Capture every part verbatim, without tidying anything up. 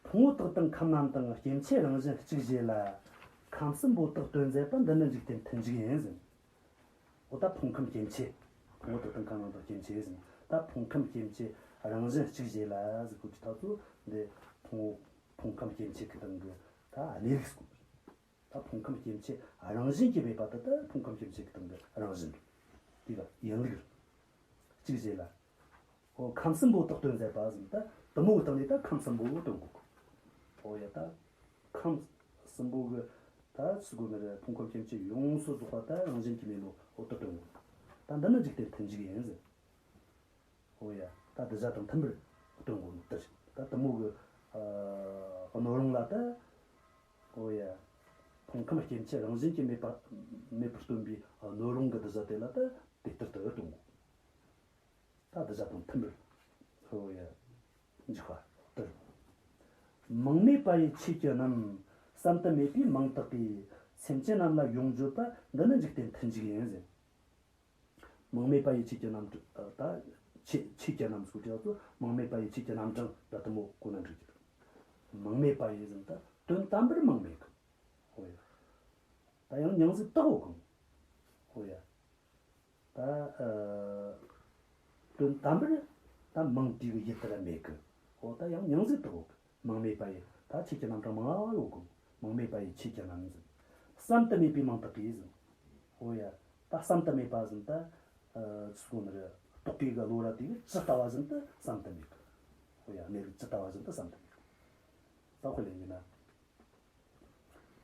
ཕུང་པོ་དག་དང་ཁམས་རྣམས་དང་སྐྱེ་མཆེད་རང་བཞིན་གཅིག་བྱས་ལ། ཁམས་གསུམ་པོ་དག་དོན་མཛད་པ། འདི་ནི་འཇིག་རྟེན་མཐུན་འཇུག་ཡིན་ཟེར། འོ་ད་ཕུང་ཁམས་སྐྱེ་མཆེད། ཕུང་པོ་དག་དང་ཁམས་རྣམས་དང་སྐྱེ་མཆེད་ཟེར། ད་ཕུང་ཁམས་སྐྱེ་མཆེད་རང་བཞིན་གཅིག་བྱས་ལ་ཟེར་གོ་དུས་ད་ཚོ་འདི་ཕུང་ཕུང་ཁམས་སྐྱེ་མཆེད་ཀྱི་སྟེང་གི་ད་གནས་ལུགས་ཟེར་གོ། ད་ཕུང་ཁམས་སྐྱེ་མཆེད་རང་བཞིན་གྱིས་མེད་པ་དེ་ད་ཕུང་ཁམས་སྐྱེ་མཆེད་ཀྱི་སྟེང་གི་རང་བཞིན། དེ་ལ་ཡིན་ལུགས་གཅིག་བྱས་ལ། འོ་ཁམས་གསུམ་པོ་དག་དོན་མཛད་པ་ཟེར། ད་དེ་མོ་གི་སྟེང་ནས་ད་ཁམས་གསུམ་པོ་སྟོན་གོ། འོ་ཡ་ད་ཁམས་གསུམ་པོ་གི་ད་ཟེར་གོ་ནི་རེད། ཕུང་ཁམས་སྐྱེ་མཆེད་ཡོངས་སུ་རྫོགས་པ་ད་རང་བཞིན་གྱིས་མེད་ནོ་འོ་དེ་སྟོན་གོ། ད་འདི་ནི་འཇིག་རྟེན་མཐུན་འཇུག་ཡིན་ཟེར། འོ་ཡ། ད་གདུལ་བྱ་དང་མཐུན་པར་སྟོན་དགོས་ནོ་དེ་རེད། ད་དེ་མོ་གི་ཨ་གནོད་རུང་ལ་ད། འོ་ཡ། ཕུང་ཁམས་སྐྱེ་མཆེད་རང་བཞིན་གྱིས་མེད་པ་མེད་པར་སྟོན་པའི་ཨ་གནོད་རུང་གི་གདུལ་བྱ་དེ་ལ་ད་དེ་ལྟར་དུ་སྟོན་དགོས། ད་གདུལ་བྱ་དང་མཐུན་པར། འོ་ཡ། འཇུག་པ་དེ་རེད། མིང་མེད་པ་ཡི་ཆོས་ཀྱི་རྣམ། བསམ་དུ་མེད་པའི་མིང་དག་གིས། སེམས་ཅན་རྣམས་ལ་ཡོངས་བརྗོད་པ། འདི་ནི་འཇིག་རྟེན་མཐུན་འཇུག་ཡིན་ཟེར། མིང་མེད་པ་ཡི་ཆོས་ཀྱི་རྣམ་གྲངས། ད་ཆོས་ཆོས་ཀྱི་རྣམ་ཟེར་གོ་དུས་ད་ཚོ་མིང་མེད་པ་ཡི་ཆོས་ཀྱི་རྣམ་གྲངས་ད་དེ་མོ་གོ་ན་འགྲིག་གི། མིང་མེད་པ་ཡི་ཟེར་ན་ད་དོན་དམ་པར་མིང་མེད་གི། འོ་ཡ། ད་ཡང་མྱིང་ཟིག་བཏགས་ཡོད་གི། འོ་ཡ། ད་ཨ་དོན་དམ་པར་ད་མིང་དེ་གི་ཡུལ་དེ་ར་མེད་གི། འོ་ད་ཡང་མྱིང་ཟིག་བཏགས་ཡོད་གི། མིང་མེད་པ་ཡི་ད་ཆོས་ཀྱི་རྣམ་གྲངས་མང་ང་ཡོད་གི། མིང་མེད་པ་ཡི་ཆོས་ཀྱི་རྣམ་ཟེར། བསམ་དུ་མེད་པའི་མིང་དག་གིས་ཟེར། འོ་ཡ། ད་བསམ་དུ་མེད་པ་ཟེར་ན་ད་ཨ་ཟེར་གོ་ནི་རེད། རྟོག་གེ་གི་བློ་ར་དེ་གིས་ཇི་ལྟ་བ་བཞིན་དུ་བསམ་དུ་མེད་གི། འོ་ཡ། གནས་ལུགས་ཇི་ལྟ་བ་བཞིན་དུ་བསམ་དུ་མེད་གི། ད་དཔེ་ལེན་རྒྱུ་ན།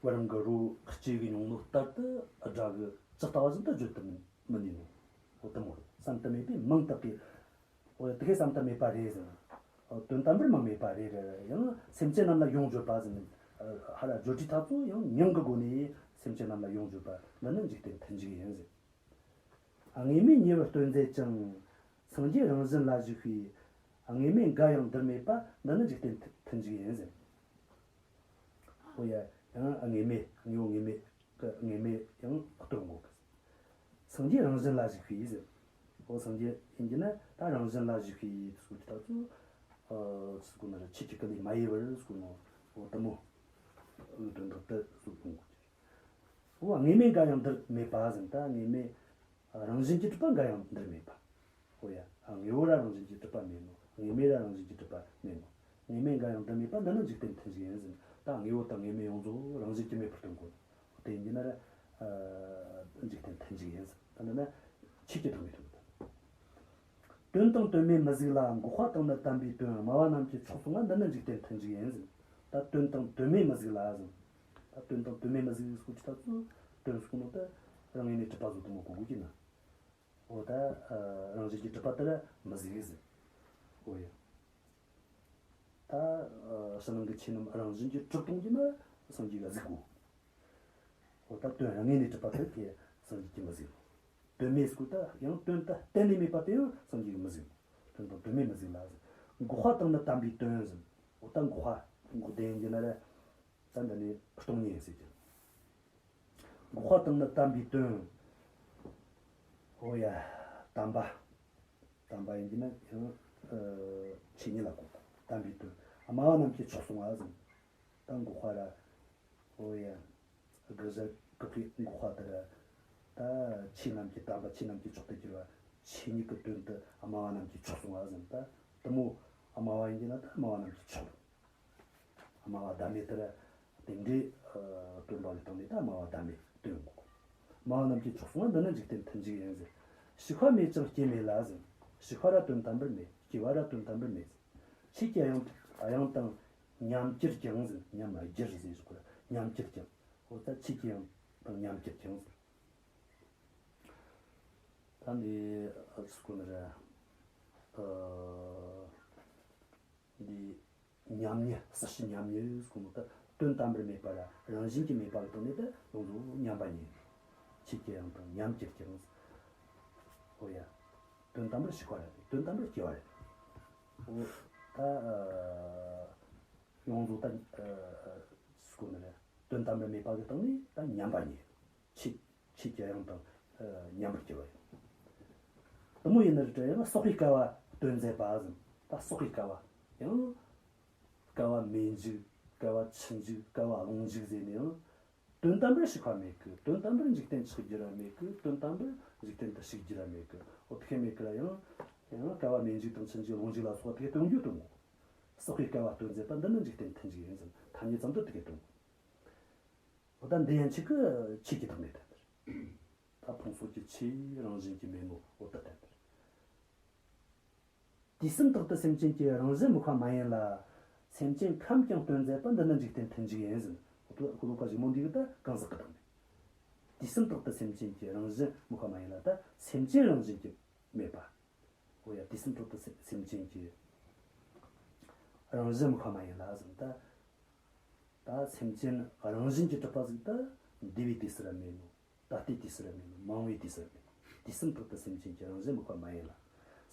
བུ་རམ་གི་རོ་ལྕེ་གིས་མྱོང་ནོ་ལྟར་དུ་སྒྲ་གིས་ཇི་ལྟ་བ་བཞིན་དུ་བརྗོད་དུ་མི་ནུས་ནོ། འོ་དེ་མོ་རེད། བསམ་དུ་མེད་པའི་མིང་དག་གིས། འོ་དེ་གིས་བསམ་དུ་མེད་པ་རེད་ཟེར། འོ་དོན་དམ་པར་མིང་མེད་པ་རེད་རེད། ཡང་སེམས་ཅན་རྣམས་ལ་ཡོངས་བརྗོད་པ་ཟེར་ནས། ཧ་ར་བརྗོད་དུས་ད་ཚོ་ཡང་མིང་གི་སྒོ་ནས་སེམས་ཅན་རྣམས་ལ་ཡོངས་བརྗོད་པ། འདི་ནི་འཇིག་རྟེན་མཐུན་འཇུག་ཡིན་ཟེར། དངོས་མེད་ཉེ་བར་སྟོན་མཛད་ཅིང་། སངས་རྒྱས་རང་བཞིན་ལ་བཞུགས་པའི། དངོས་མེད་འགའ་ཡང་འདིར་མེད་པ། འདི་ནི་འཇིག་རྟེན་མཐུན་འཇུག་ཡིན་ཟེར། འོ་ཡ། ཡང་དངོས་མེད་དངོས་པོ་དངོས་མེད་ཀྱི་དངོས་མེད་ཡང་སྟོན་གོ་གི། སངས་རྒྱས་རང་བཞིན་ལ་བཞུགས་པའི་ཟེར། འོ་སངས་རྒྱས་ཡིན་གྱི་ན་ད་རང་བཞིན་ལ་བཞུགས་པའི་ཟེར་གོ་དུས་ད་ཚོ། ཨ་ཟེར་གོ་ནི་རེད། ཆོས་ཀྱི་སྐུ་ལས་མ་གཡོས་པར་ཟེར་གོ་ནོ། འོ་དེ་མོ་དོན་དག་དེ་ཟེར་གོ་གི། འོ་དངོས་མེད་འགའ་ཡང་འདིར་མེད་པ་ཟེར་ན་ད་དངོས་མེད་རང་བཞིན་གྱིས་གྲུབ་པ་འགའ་ཡང་འདིར་མེད་པ། འོ་ཡ། དངོས་པོ་ར་རང་བཞིན་གྱིས་གྲུབ་པ་མེད་ནོ། དངོས་མེད་ར་རང་བཞིན་གྱིས་གྲུབ་པ་མེད་ནོ། དངོས་མེད་འགའ་ཡང་འདིར་མེད་པ། འདི་ནི་འཇིག་རྟེན་མཐུན་འཇུག་ཡིན་ཟེར་ན་ད་དངོས་པོ་དང་དངོས་མེད་ཡོངས་རྫོགས་རང་བཞིན་གྱིས་མེད་པར་སྟོན་གོ་ནོ། དེ་ཡིན་གྱི་ན་ར་ཨ་འཇིག་རྟེན་མཐུན་འཇུག་ཡིན་ཟེར། ད་འདི་ན་ཆོས་ཀྱི་བདག་མེད་སྟོན་གོ། དོན་དང་དོན་མེད་མི་གཟིགས་ལ། འགོག་པ་དང་ནི་དམ་པའི་དོན། སྨྲ་བ་རྣམས་ཀྱི་མཆོག་གསུང་བ། འདི་ནི་འཇིག་རྟེན་མཐུན་འཇུག་ཡིན་ཟེར། ད་དོན་དང་དོན་མེད་མི་གཟིགས་ལ་ཟེར། ད་དོན་དང་དོན་མེད་མི་གཟིགས་ཟེར་གོ་དུས་ད་ཚོ་དོན་ཟེར་གོ་ནོ་ད་རང་ངོས་ནས་གྲུབ་པ་བཟོ་དུ་མོ་གོ་དགོས་ཀྱི་ན། འོ་ད་ཨ་རང་བཞིན་གྱིས་གྲུབ་པ་དེ་ར་མི་གཟིགས་ཟེར། འོ་ཡ། ད་ཨ་ཕྱི་ནང་གི་ཆོས་རྣམས་རང་བཞིན་གྱིས་གྲུབ་སྟོང་གྱི་ན་སངས་རྒྱས་ལ་གཟིགས་དགོས། འོ་ད་དོན་དངོས་ནས་གྲུབ་པ་དེ་དེ་སངས་རྒྱས་ཀྱིས་མི་གཟིགས། དོན་མེད་ཟེར་གོ་ད་ཡང་དོན་ད་གཏན་ནས་མེད་པ་དེ་ཡང་སངས་རྒྱས་ཀྱིས་མི་གཟིགས། དོན་དང་དོན་མེད་མི་གཟིགས་ལ་ཟེར། འགོག་པ་དང་ནི་དམ་པའི་དོན་ཟེར། འོ་ད་འགོག་པ་འགོག་བདེན་གྱི་ན་ར་ད་འདི་ནས་སྟོང་ཉིད་ཡིན་ཟེར་གྱི། འགོག་པ་དང་ནི་དམ་པའི་དོན། འོ་ཡ། དམ་པ། དམ་པ་ཡིན་གྱི་ན་ཡང་ཨ་ཆོས་ཉིད་ལ་གོ། དམ་པའི་དོན། སྨྲ་བ་རྣམས་ཀྱི་མཆོག་གསུང་བ་ཟེར། ད་འགོག་པ་ར། འོ་ཡ། དགག་བྱ་དགག་པའི་འགོག་པ་དེ་ར། ད་ཆོས་རྣམས་ཀྱི་དམ་པ་ཆོས་རྣམས་ཀྱི་མཆོག་ཏུ་གྱུར་པ། ཆོས་ཉིད་ཀྱི་དོན་དུ་སྨྲ་བ་རྣམས་ཀྱི་མཆོག་གསུང་བ་ཟེར། ད་དེ་མོ་སྨྲ་བ་ཡིན་གྱི་ན་ད་སྨྲ་བ་རྣམས་ཀྱི་མཆོག། སྨྲ་བ་ཟླ་མེད་ལྟར་རྟེན་འབྲེལ་སྟོན་པ་གི་སྟེང་ནས་ད་སྨྲ་བ་ཟླ་མེད་སྟོན་དགོས། སྨྲ་བ་རྣམས་ཀྱི་མཆོག་གསུང་བ། འདི་ནི་འཇིག་རྟེན་མཐུན་འཇུག་ཡིན་ཟེར། ཞིག་པ་མེད་ཅིང་སྐྱེ་མེད་ལ་ཟེར། ཞིག་པ་ར་དོན་དམ་པར་མེད། སྐྱེ་བ་ར་དོན་དམ་པར་མེད་ཟེར། ཆོས་ཀྱི་དབྱིངས་དབྱིངས་དང་མཉམ་གྱུར་ཀྱང་ཟེར། མཉམ་གྱུར་ཟེར་ཞིག་པ་ར་མཉམ་གྱུར་ཀྱང་། འོ་ད་ཆོས་ཀྱི་དབྱིངས་དང་མཉམ་གྱུར་ཀྱང་ཟེར། ད་འདི་ཨ་ཟེར་གོ་ནི་རེད། ཨ་འདི་མཉམ་ཉིད། སྲིད་ཞི་མཉམ་ཉིད་ཟེར་གོ་ནོ་ད་དོན་དམ་པར་མེད་པ་ར་རང་བཞིན་གྱིས་མེད་པ་གི་སྟེང་ནས་ད་ཡོངས་རྫོགས་མཉམ་པ་ཉིད། ཆོས་ཀྱི་དབྱིངས་དང་མཉམ་གྱུར་ཀྱང་། འོ་ཡ། དོན་དམ་པར་ཞིག་པ་རེད། དོན་དམ་པར་སྐྱེ་བ་རེད། འོ་ད་ཨ་ཡོངས་རྫོགས་ད་ཨ་ཟེར་གོ་ནི་རེད། དོན་དམ་པར་མེད་པ་གི་སྟེང་ནས་ད་མཉམ་པ་ཉིད། ཆོས་ཆོས་ཀྱི་དབྱིངས་དང་ཨ་མཉམ་པར་གྱུར་པ་ཡིན། དེ་མོ་ཡིན་ན་རེད་དྲ་ཡང་གསོག་པའི་སྐལ་བ་སྟོན་མཛད་པ་ཟེར། ད་གསོག་པའི་སྐལ་བ་ཡང་ བསྐལ་བ་མེ་འཇིག་བསྐལ་བ་འཆི་འཇིག་བསྐལ་བ་རླུང་འཇིག་ཟེར་ནས་ཡང་། དོན་དམ་པར་ཞིག་པ་མེད་གི། དོན་དམ་པར་འཇིག་རྟེན་ཆགས་རྒྱུ་ར་མེད་གི། དོན་དམ་པར་འཇིག་རྟེན་དུ་ཞུགས་རྒྱུ་ར་མེད་གི། འོ་དེ་མེད་གི་ལ་ཡང་། ཡང་བསྐལ་བ་མེ་འཇིག་དང་འཆི་འཇིག་རླུང་འཇིག་ལ་སོགས་པ་དེ་སྟོན་རྒྱུ་སྟོན་གོ། བསགས་པའི་བསྐལ་བ་སྟོན་མཛད་པ་འདི་ནི་འཇིག་རྟེན་མཐུན་འཇུག་ཡིན་ཟེར། ཐ་སྙད་ཙམ་དུ་དེ་གས་སྟོན་གོ། འོ་ད་འདི་ཡན་ཆད་ཀྱི་ཆོས་ཀྱི་བདག་མེད་དེ་ལྟར། ད་ཕུང་སོགས་ཀྱི་ཆོས་རང་བཞིན་གྱིས་མེད་ནོ། འོ་ད་དེ་ལྟར། དུས་གསུམ་དག་ཏུ་སེམས་ཅན་གྱི་རང་བཞིན་དམིགས་པ་མ་ཡིན་ལ། སེམས་ཅན་ཁམས་ཀྱང་སྟོན་མཛད་པ་འདི་ནི་འཇིག་རྟེན་མཐུན་འཇུག་ཡིན་ཟེར། ཤོ་ལོ་ཀ་གཞུག་མ་འདི་གི་ད་གང་ཟག་གི་བདག་མེད། དུས་གསུམ་དག་ཏུ་སེམས་ཅན་གྱི་རང་བཞིན་དམིགས་པ་མ་ཡིན་ལ། ད་སེམས་ཅན་རང་བཞིན་གྱིས་མེད་པ། འོ་ཡ། དུས་གསུམ་དག་ཏུ་སེམས་སེམས་ཅན་གྱི་རང་བཞིན་དམིགས་པ་མ་ཡིན་ལ་ཟེར། ད་ད་སེམས་ཅན་རང་བཞིན་གྱིས་གྲུབ་པ་ཟིག་ད་འདས་པའི་དུས་སུ་ར་མེད་ནོ། ད་ལྟའི་དུས་སུ་ར་མེད་ནོ། མ་འོངས་པའི་དུས་སུ་ར་མེད་ནོ། དུས་གསུམ་དག་ཏུ་སེམས་ཅན་གྱི་རང་བཞིན་དམིགས་པ་མ་ཡིན་ལ།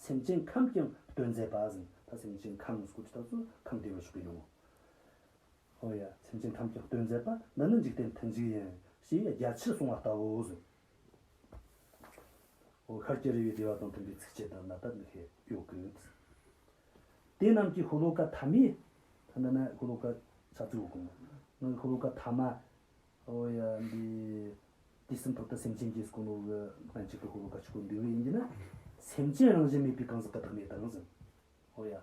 སེམས་ཅན་ཁམས་ཀྱང་སྟོན་མཛད་པ་ཟེར། ད་སེམས་ཅན་ཁམས་ཟེར་གོ་དུས་ད་ཚོ་ཁམས་བདེ་བར་གཤེགས་པའི་སྣང་ངོ་། འོ་ཡ། སེམས་ཅན་ཁམས་ཀྱང་སྟོན་མཛད་པ་འདི་ནི་འཇིག་རྟེན་མཐུན་འཇུག་ཡིན་ཞེས་རྒྱ་ཆེར་གསུངས་པ་ལྟ་བུའོ་ཟེར། འོ་ཤཱཀྱ་རི་བའི་སྡེ་པ་དང་མཐུན་པའི་ཚིགས་བཅད་དག་ན་ད་འདི་བྱས་ཡོད་གི། དེ་རྣམས་ཀྱི་ཤོ་ལོ་ཀ་ཐ་མའི། ད་ནི་ཤོ་ལོ་ཀ་ཆ་ཚིག་འོ་གོ་ནི་ཤོ་ལོ་ཀ་ཐ་མ། འོ་ཡ། འདི་དུས་གསུམ་དག་ཏུ་སེམས་ཅན་གྱི་ཟེར་གོ་ནོ་གི་སྔན་ཆད་ཀྱི་ཤོ་ལོ་ཀ་གཅིག་པོ་འདི་བས་ཡིན་གྱི་ན། སེམས་ཅན་རང་བཞིན་མེད་པའི་གང་ཟག་གི་བདག་མེད་དང་ཟེར། འོ་ཡ།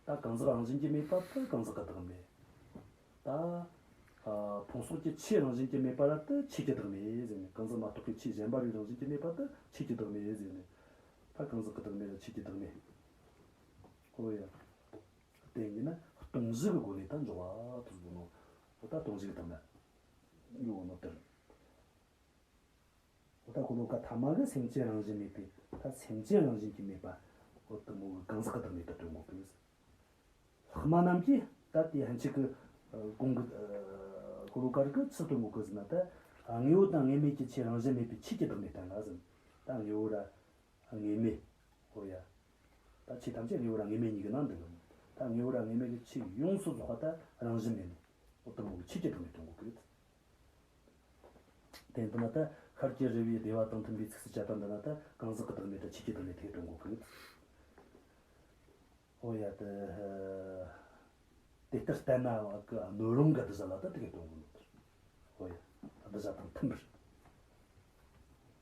ད་གང་ཟག་རང་བཞིན་གྱིས་མེད་པ་དེ་གང་ཟག་གི་བདག་མེད། ད་ཨ་ཕུང་སོགས་ཀྱི་ཆོས་རང་བཞིན་གྱིས་མེད་པ་ར་དེ་ཆོས་ཀྱི་བདག་མེད་ཟེར་ནས། གང་ཟག་མ་གཏོགས་པའི་ཆོས་གཞན་པ་རིགས་རང་བཞིན་གྱིས་མེད་པ་དེ་ཆོས་ཀྱི་བདག་མེད་ཟེར་ནས། ད་གང་ཟག་གི་བདག་མེད་ར་ཆོས་ཀྱི་བདག་མེད། འོ་ཡ། དེ་ཡིན་ན་སྟོང་གཞི་གི་སྒོ་ནས་ད་འཇོག་པ་དེ་ཟེར་གོ་ནོ། འོ་ད་སྟོང་གཞི་གི་དོན་ལ་འཇོག་གོ་ནོ་དེ་རེད། འོ་ད་ཤོ་ལོ་ཀ་ཐ་མ་གི་སེམས་ཅན་རང་བཞིན་མེད་པའི། ད་སེམས་ཅན་རང་བཞིན་གྱིས་མེད་པ། འོ་དེ་མོ་གི་གང་ཟག་གི་བདག་མེད་དེ་སྟོན་གོ་གི། ལྷག་མ་རྣམས་ཀྱིས་ད་དེ་ཕན་ཆད་ཀྱི་ཨ་གོང་གི་ཨ་ཤོ་ལོ་ཀ་རིགས་ཀྱིས་ཆི་སྟོན་གོ་གི་ཟེར་ན། ད་དངོས་པོ་དང་དངོས་མེད་ཀྱི་ཆོས་རང་བཞིན་མེད་པའི་ཆོས་ཀྱི་བདག་མེད་བསྟན་ལ་ཟེར། ད་དངོས་པོ་ར་དངོས་མེད། འོ་ཡ། ད་ཆོས་ཐམས་ཅད་དངོས་པོ་ར་དངོས་མེད་གཉིས་ཀྱི་ནང་འདུ་གི། ད་དངོས་པོ་ར་དངོས་མེད་ཀྱི་ཆོས་ཡོངས་སུ་རྫོགས་པ་ད་རང་བཞིན་མེད་ནོ། འོ་དེ་མོ་གི་ཆོས་ཀྱི་བདག་མེད་སྟོན་གོ་གི། དེ་འདི་ན་ད་ཤཱཀྱ་རི་བའི་སྡེ་པ་དང་མཐུན་པའི་ཚིགས་སུ་བཅད་པ་འདི་ན་ད་གང་ཟག་གི་བདག་མེད་དང་ཆོས་ཀྱི་བདག་མེད་དེ་སྟོན་གོ་གི། འོ་ཡ། དེ་དེ་ལྟར་བསྟན་ན་བ་གི་གནོད་རུང་གི་གདུལ་བྱ་ལ་ད་དེ་གས་སྟོན་གོ་ནོ། འོ་ཡ། གདུལ་བྱ་དང་མཐུན་པར།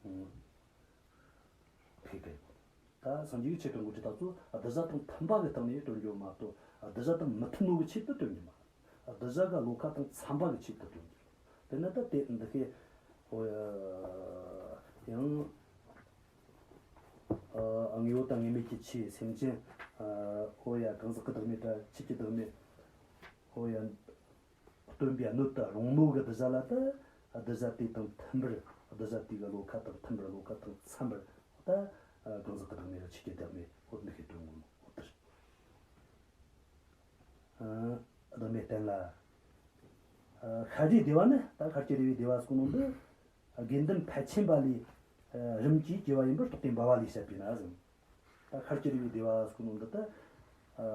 ཨང་། ཕེ་གེ། ད་སངས་རྒྱས་ཀྱི་ཆོས་སྟོན་གོ་དུས་ད་ཚོ་གདུལ་བྱ་དང་མཐུན་པ་གི་སྟེང་ནས་སྟོན་རྒྱུ་མ་གཏོགས། གདུལ་བྱ་དང་མི་མཐུན་ནོ་གི་ཆོས་དེ་སྟོན་རྒྱུ་མ་རེད། གདུལ་བྱ་གི་བློ་ཁ་དང་འཚམ་པ་གི་ཆོས་དེ་སྟོན་རྒྱུ་རེད། དེ་ན་ད་དེ་འདི་གས། འོ་ཡ། ཡང་ཨ་དངོས་པོ་དང་དངོས་མེད་ཀྱི་ཆོས། སེམས་ཅན། ཨ་འོ་ཡ། གང་ཟག་གི་བདག་མེད་དང་ཆོས་ཀྱི་བདག་མེད། འོ་ཡ། སྟོན་པའི་གནོད་དུ་རུང་ནོ་གི་གདུལ་བྱ་ལ་ད་གདུལ་བྱ་དེ་དང་མཐུན་པར། གདུལ་བྱ་དེ་གི་བློ་ཁ་དང་མཐུན་པར། བློ་ཁ་དང་འཚམ་པར། ད་གང་ཟག་གི་བདག་མེད་ར་ཆོས་ཀྱི་བདག་མེད། འོ་འདི་གས་སྟོན་གོ་ནོ། འོ་དེ་རེད། ཨ་བདག་མེད་བསྟན་ལ། ཨ་ཤཱ་རིའི་སྡེ་པ་ནི། ད་ཤཱཀྱ་རི་བའི་སྡེ་པ་ཟེར་གོ་ནོ་འདི། དགེ་འདུན་ཕལ་ཆེན་པ་ལས་ཨ་རིམ་གྱིས་སྐྱེ་བ་ཡིན་པར་རྟོགས་ཏེ་འབབ་པ་ལས་བཤད་པས་ན་ཟེར། ད་ཤཱཀྱ་རི་བའི་སྡེ་པ་ཟེར་གོ་ནོ་འདི་ད་ཨ་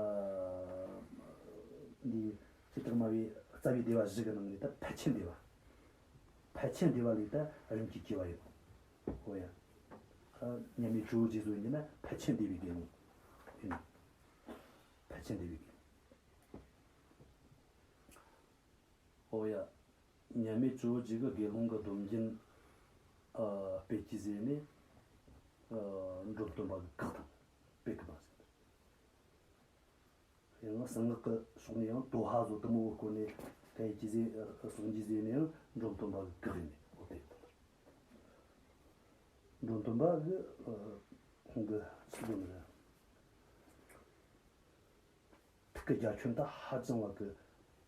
འདི་ཇི་ལྟར་སྨྲ་བའི་རྩ་བའི་སྡེ་པ་བཞི་གི་ནང་ནས་ད་ཕལ་ཆེན་སྡེ་པ། ཕལ་ཆེན་སྡེ་པ་ལས་ད་རིམ་གྱིས་སྐྱེ་བ་ཡིན། འོ་ཡ། ཨ་མཉམ་མེད་ཇོ་བོ་རྗེ་ཟེར་ཡིན་ན་ཕལ་ཆེན་སྡེ་པའི་དགེ་སློང་ཡིན། ཕལ་ཆེན་སྡེ་པའི་དགེ་སློང་། འོ་ཡ། མཉམ་མེད་ཇོ་བོ་རྗེ་གི་དགེ་སློང་གི་སྡོམ་རྒྱུན་ཨ་སྤེལ་གྱིས་ཟེར་ནས་ཨ་འབྲོམ་སྟོན་པ་གིས་བཀག་དང་། སྤེལ་གི་མ་ཟེར། ཡང་གསང་སྔགས་ཀྱི་ཕྱོགས་ནས་ཡང་དོ་ཧ་ཟོ་དེ་མོ་བོ་སྐོར་ནས་སྐད་ཡིག་གིས་ཟེར་ཨ་གསུང་གིས་ཟེར་ནས་ཡང་འབྲོམ་སྟོན་པ་གིས་བཀག་ཡིན་ནས། འོ་དེ་ཡིན། འབྲོམ་སྟོན་པ་གིས་ཨ་ཁོང་གི་ཚིག་དོན་རེད། ཐུགས་ཀྱི་རྒྱ་ཁྱོན་ད་ཧ་ཅང་བ་གི་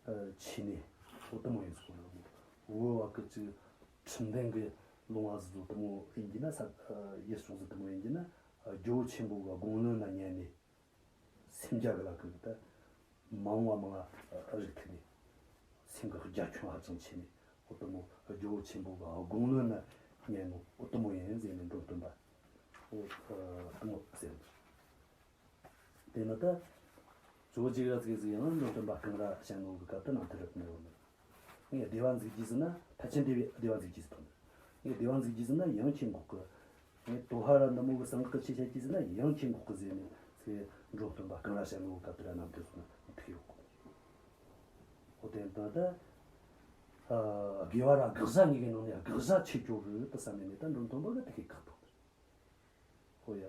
ཨ་ཆེ་ནས། འོ་དེ་མོ་ཡིན་ཟེར་གོ་ནོ། བོད་བ་གི་ཅིག་ཁྲིམས་ལྡན་གི་ལུང་བ་ཟིག་ཟོ་དེ་མོ་ཡིན་གྱི་ན། ས་ཨ་ཡུལ་ཕྱོགས་ཟིག་དེ་མོ་ཡིན་གྱི་ན། ཨ་ཇོ་བོ་ཆེན་པོ་གི་དགུང་ལོ་ན་ཉན་ནས་སེམས་རྒྱ་གི་ལ་གི་ད་མ་འོངས་པ་མང་ང་རིག་ཐུབ་ནས། སེམས་ཀྱི་རྒྱ་ཁྱོན་ཧ་ཅང་ཆེ་ནས། འོ་དེ་མོ་ཇོ་བོ་ཆེན་པོ་གི་དགུང་ལོ་ན་ཉན་ནོ། འོ་དེ་མོ་ཡིན་ཟེར་ནས་འབྲོམ་སྟོན་པ། འོ་ཨ་དེ་མོ་ཟེར། དེ་ནི་ད་ཇོ་བོ་རྗེ་ར་ཟིག་ཟིག་ཡང་འབྲོམ་སྟོན་པ་གང་ར་བཤད་ནོ་གི་སྐབས་དེ་ནང་དུ་རེད་ནི་ཡོད་ནི། ངས་སྡེ་པ་འཛུགས་རྒྱུ་ཟེར་ན་ཕལ་ཆེར་འདི་བས་སྡེ་པ་འཛུགས་རྒྱུ་ཟེར་དང་། ངས་སྡེ་པ་འཛུགས་རྒྱུ་ཟེར་ན་ཡང་ཁྱེད་འགོག་གི། ངས་དོ་ཧ་ར་འདི་མོ་གི་གསང་སྔགས་ཀྱི་ཆོས་བཤད་རྒྱུ་ཟེར་ན་ཡང་ཁྱེད་འགོག་གི་ཟེར་ནས་ཚེ་འབྲོམ་སྟོན་པ་གང་ར་བཤད་ནོ་གི་སྐབས་དེ་ར་ནང་དུ་སོང་ནི་ཐུག་ཡོད་གོ། དེ་ལྟ་ད་ཨ་དགེ་བ་ར་དགག་བྱ་གཉིས་ཀྱི་ནང་ནས་དགག་བྱ་ཆེ་སྐྱོ་གི་དེ་བསམ་ནས་ནས་ད་འགྲོ་མཐོན་པོ་གི་དེ་གི་ཁག་ཐོག་ཧོ་ཡ།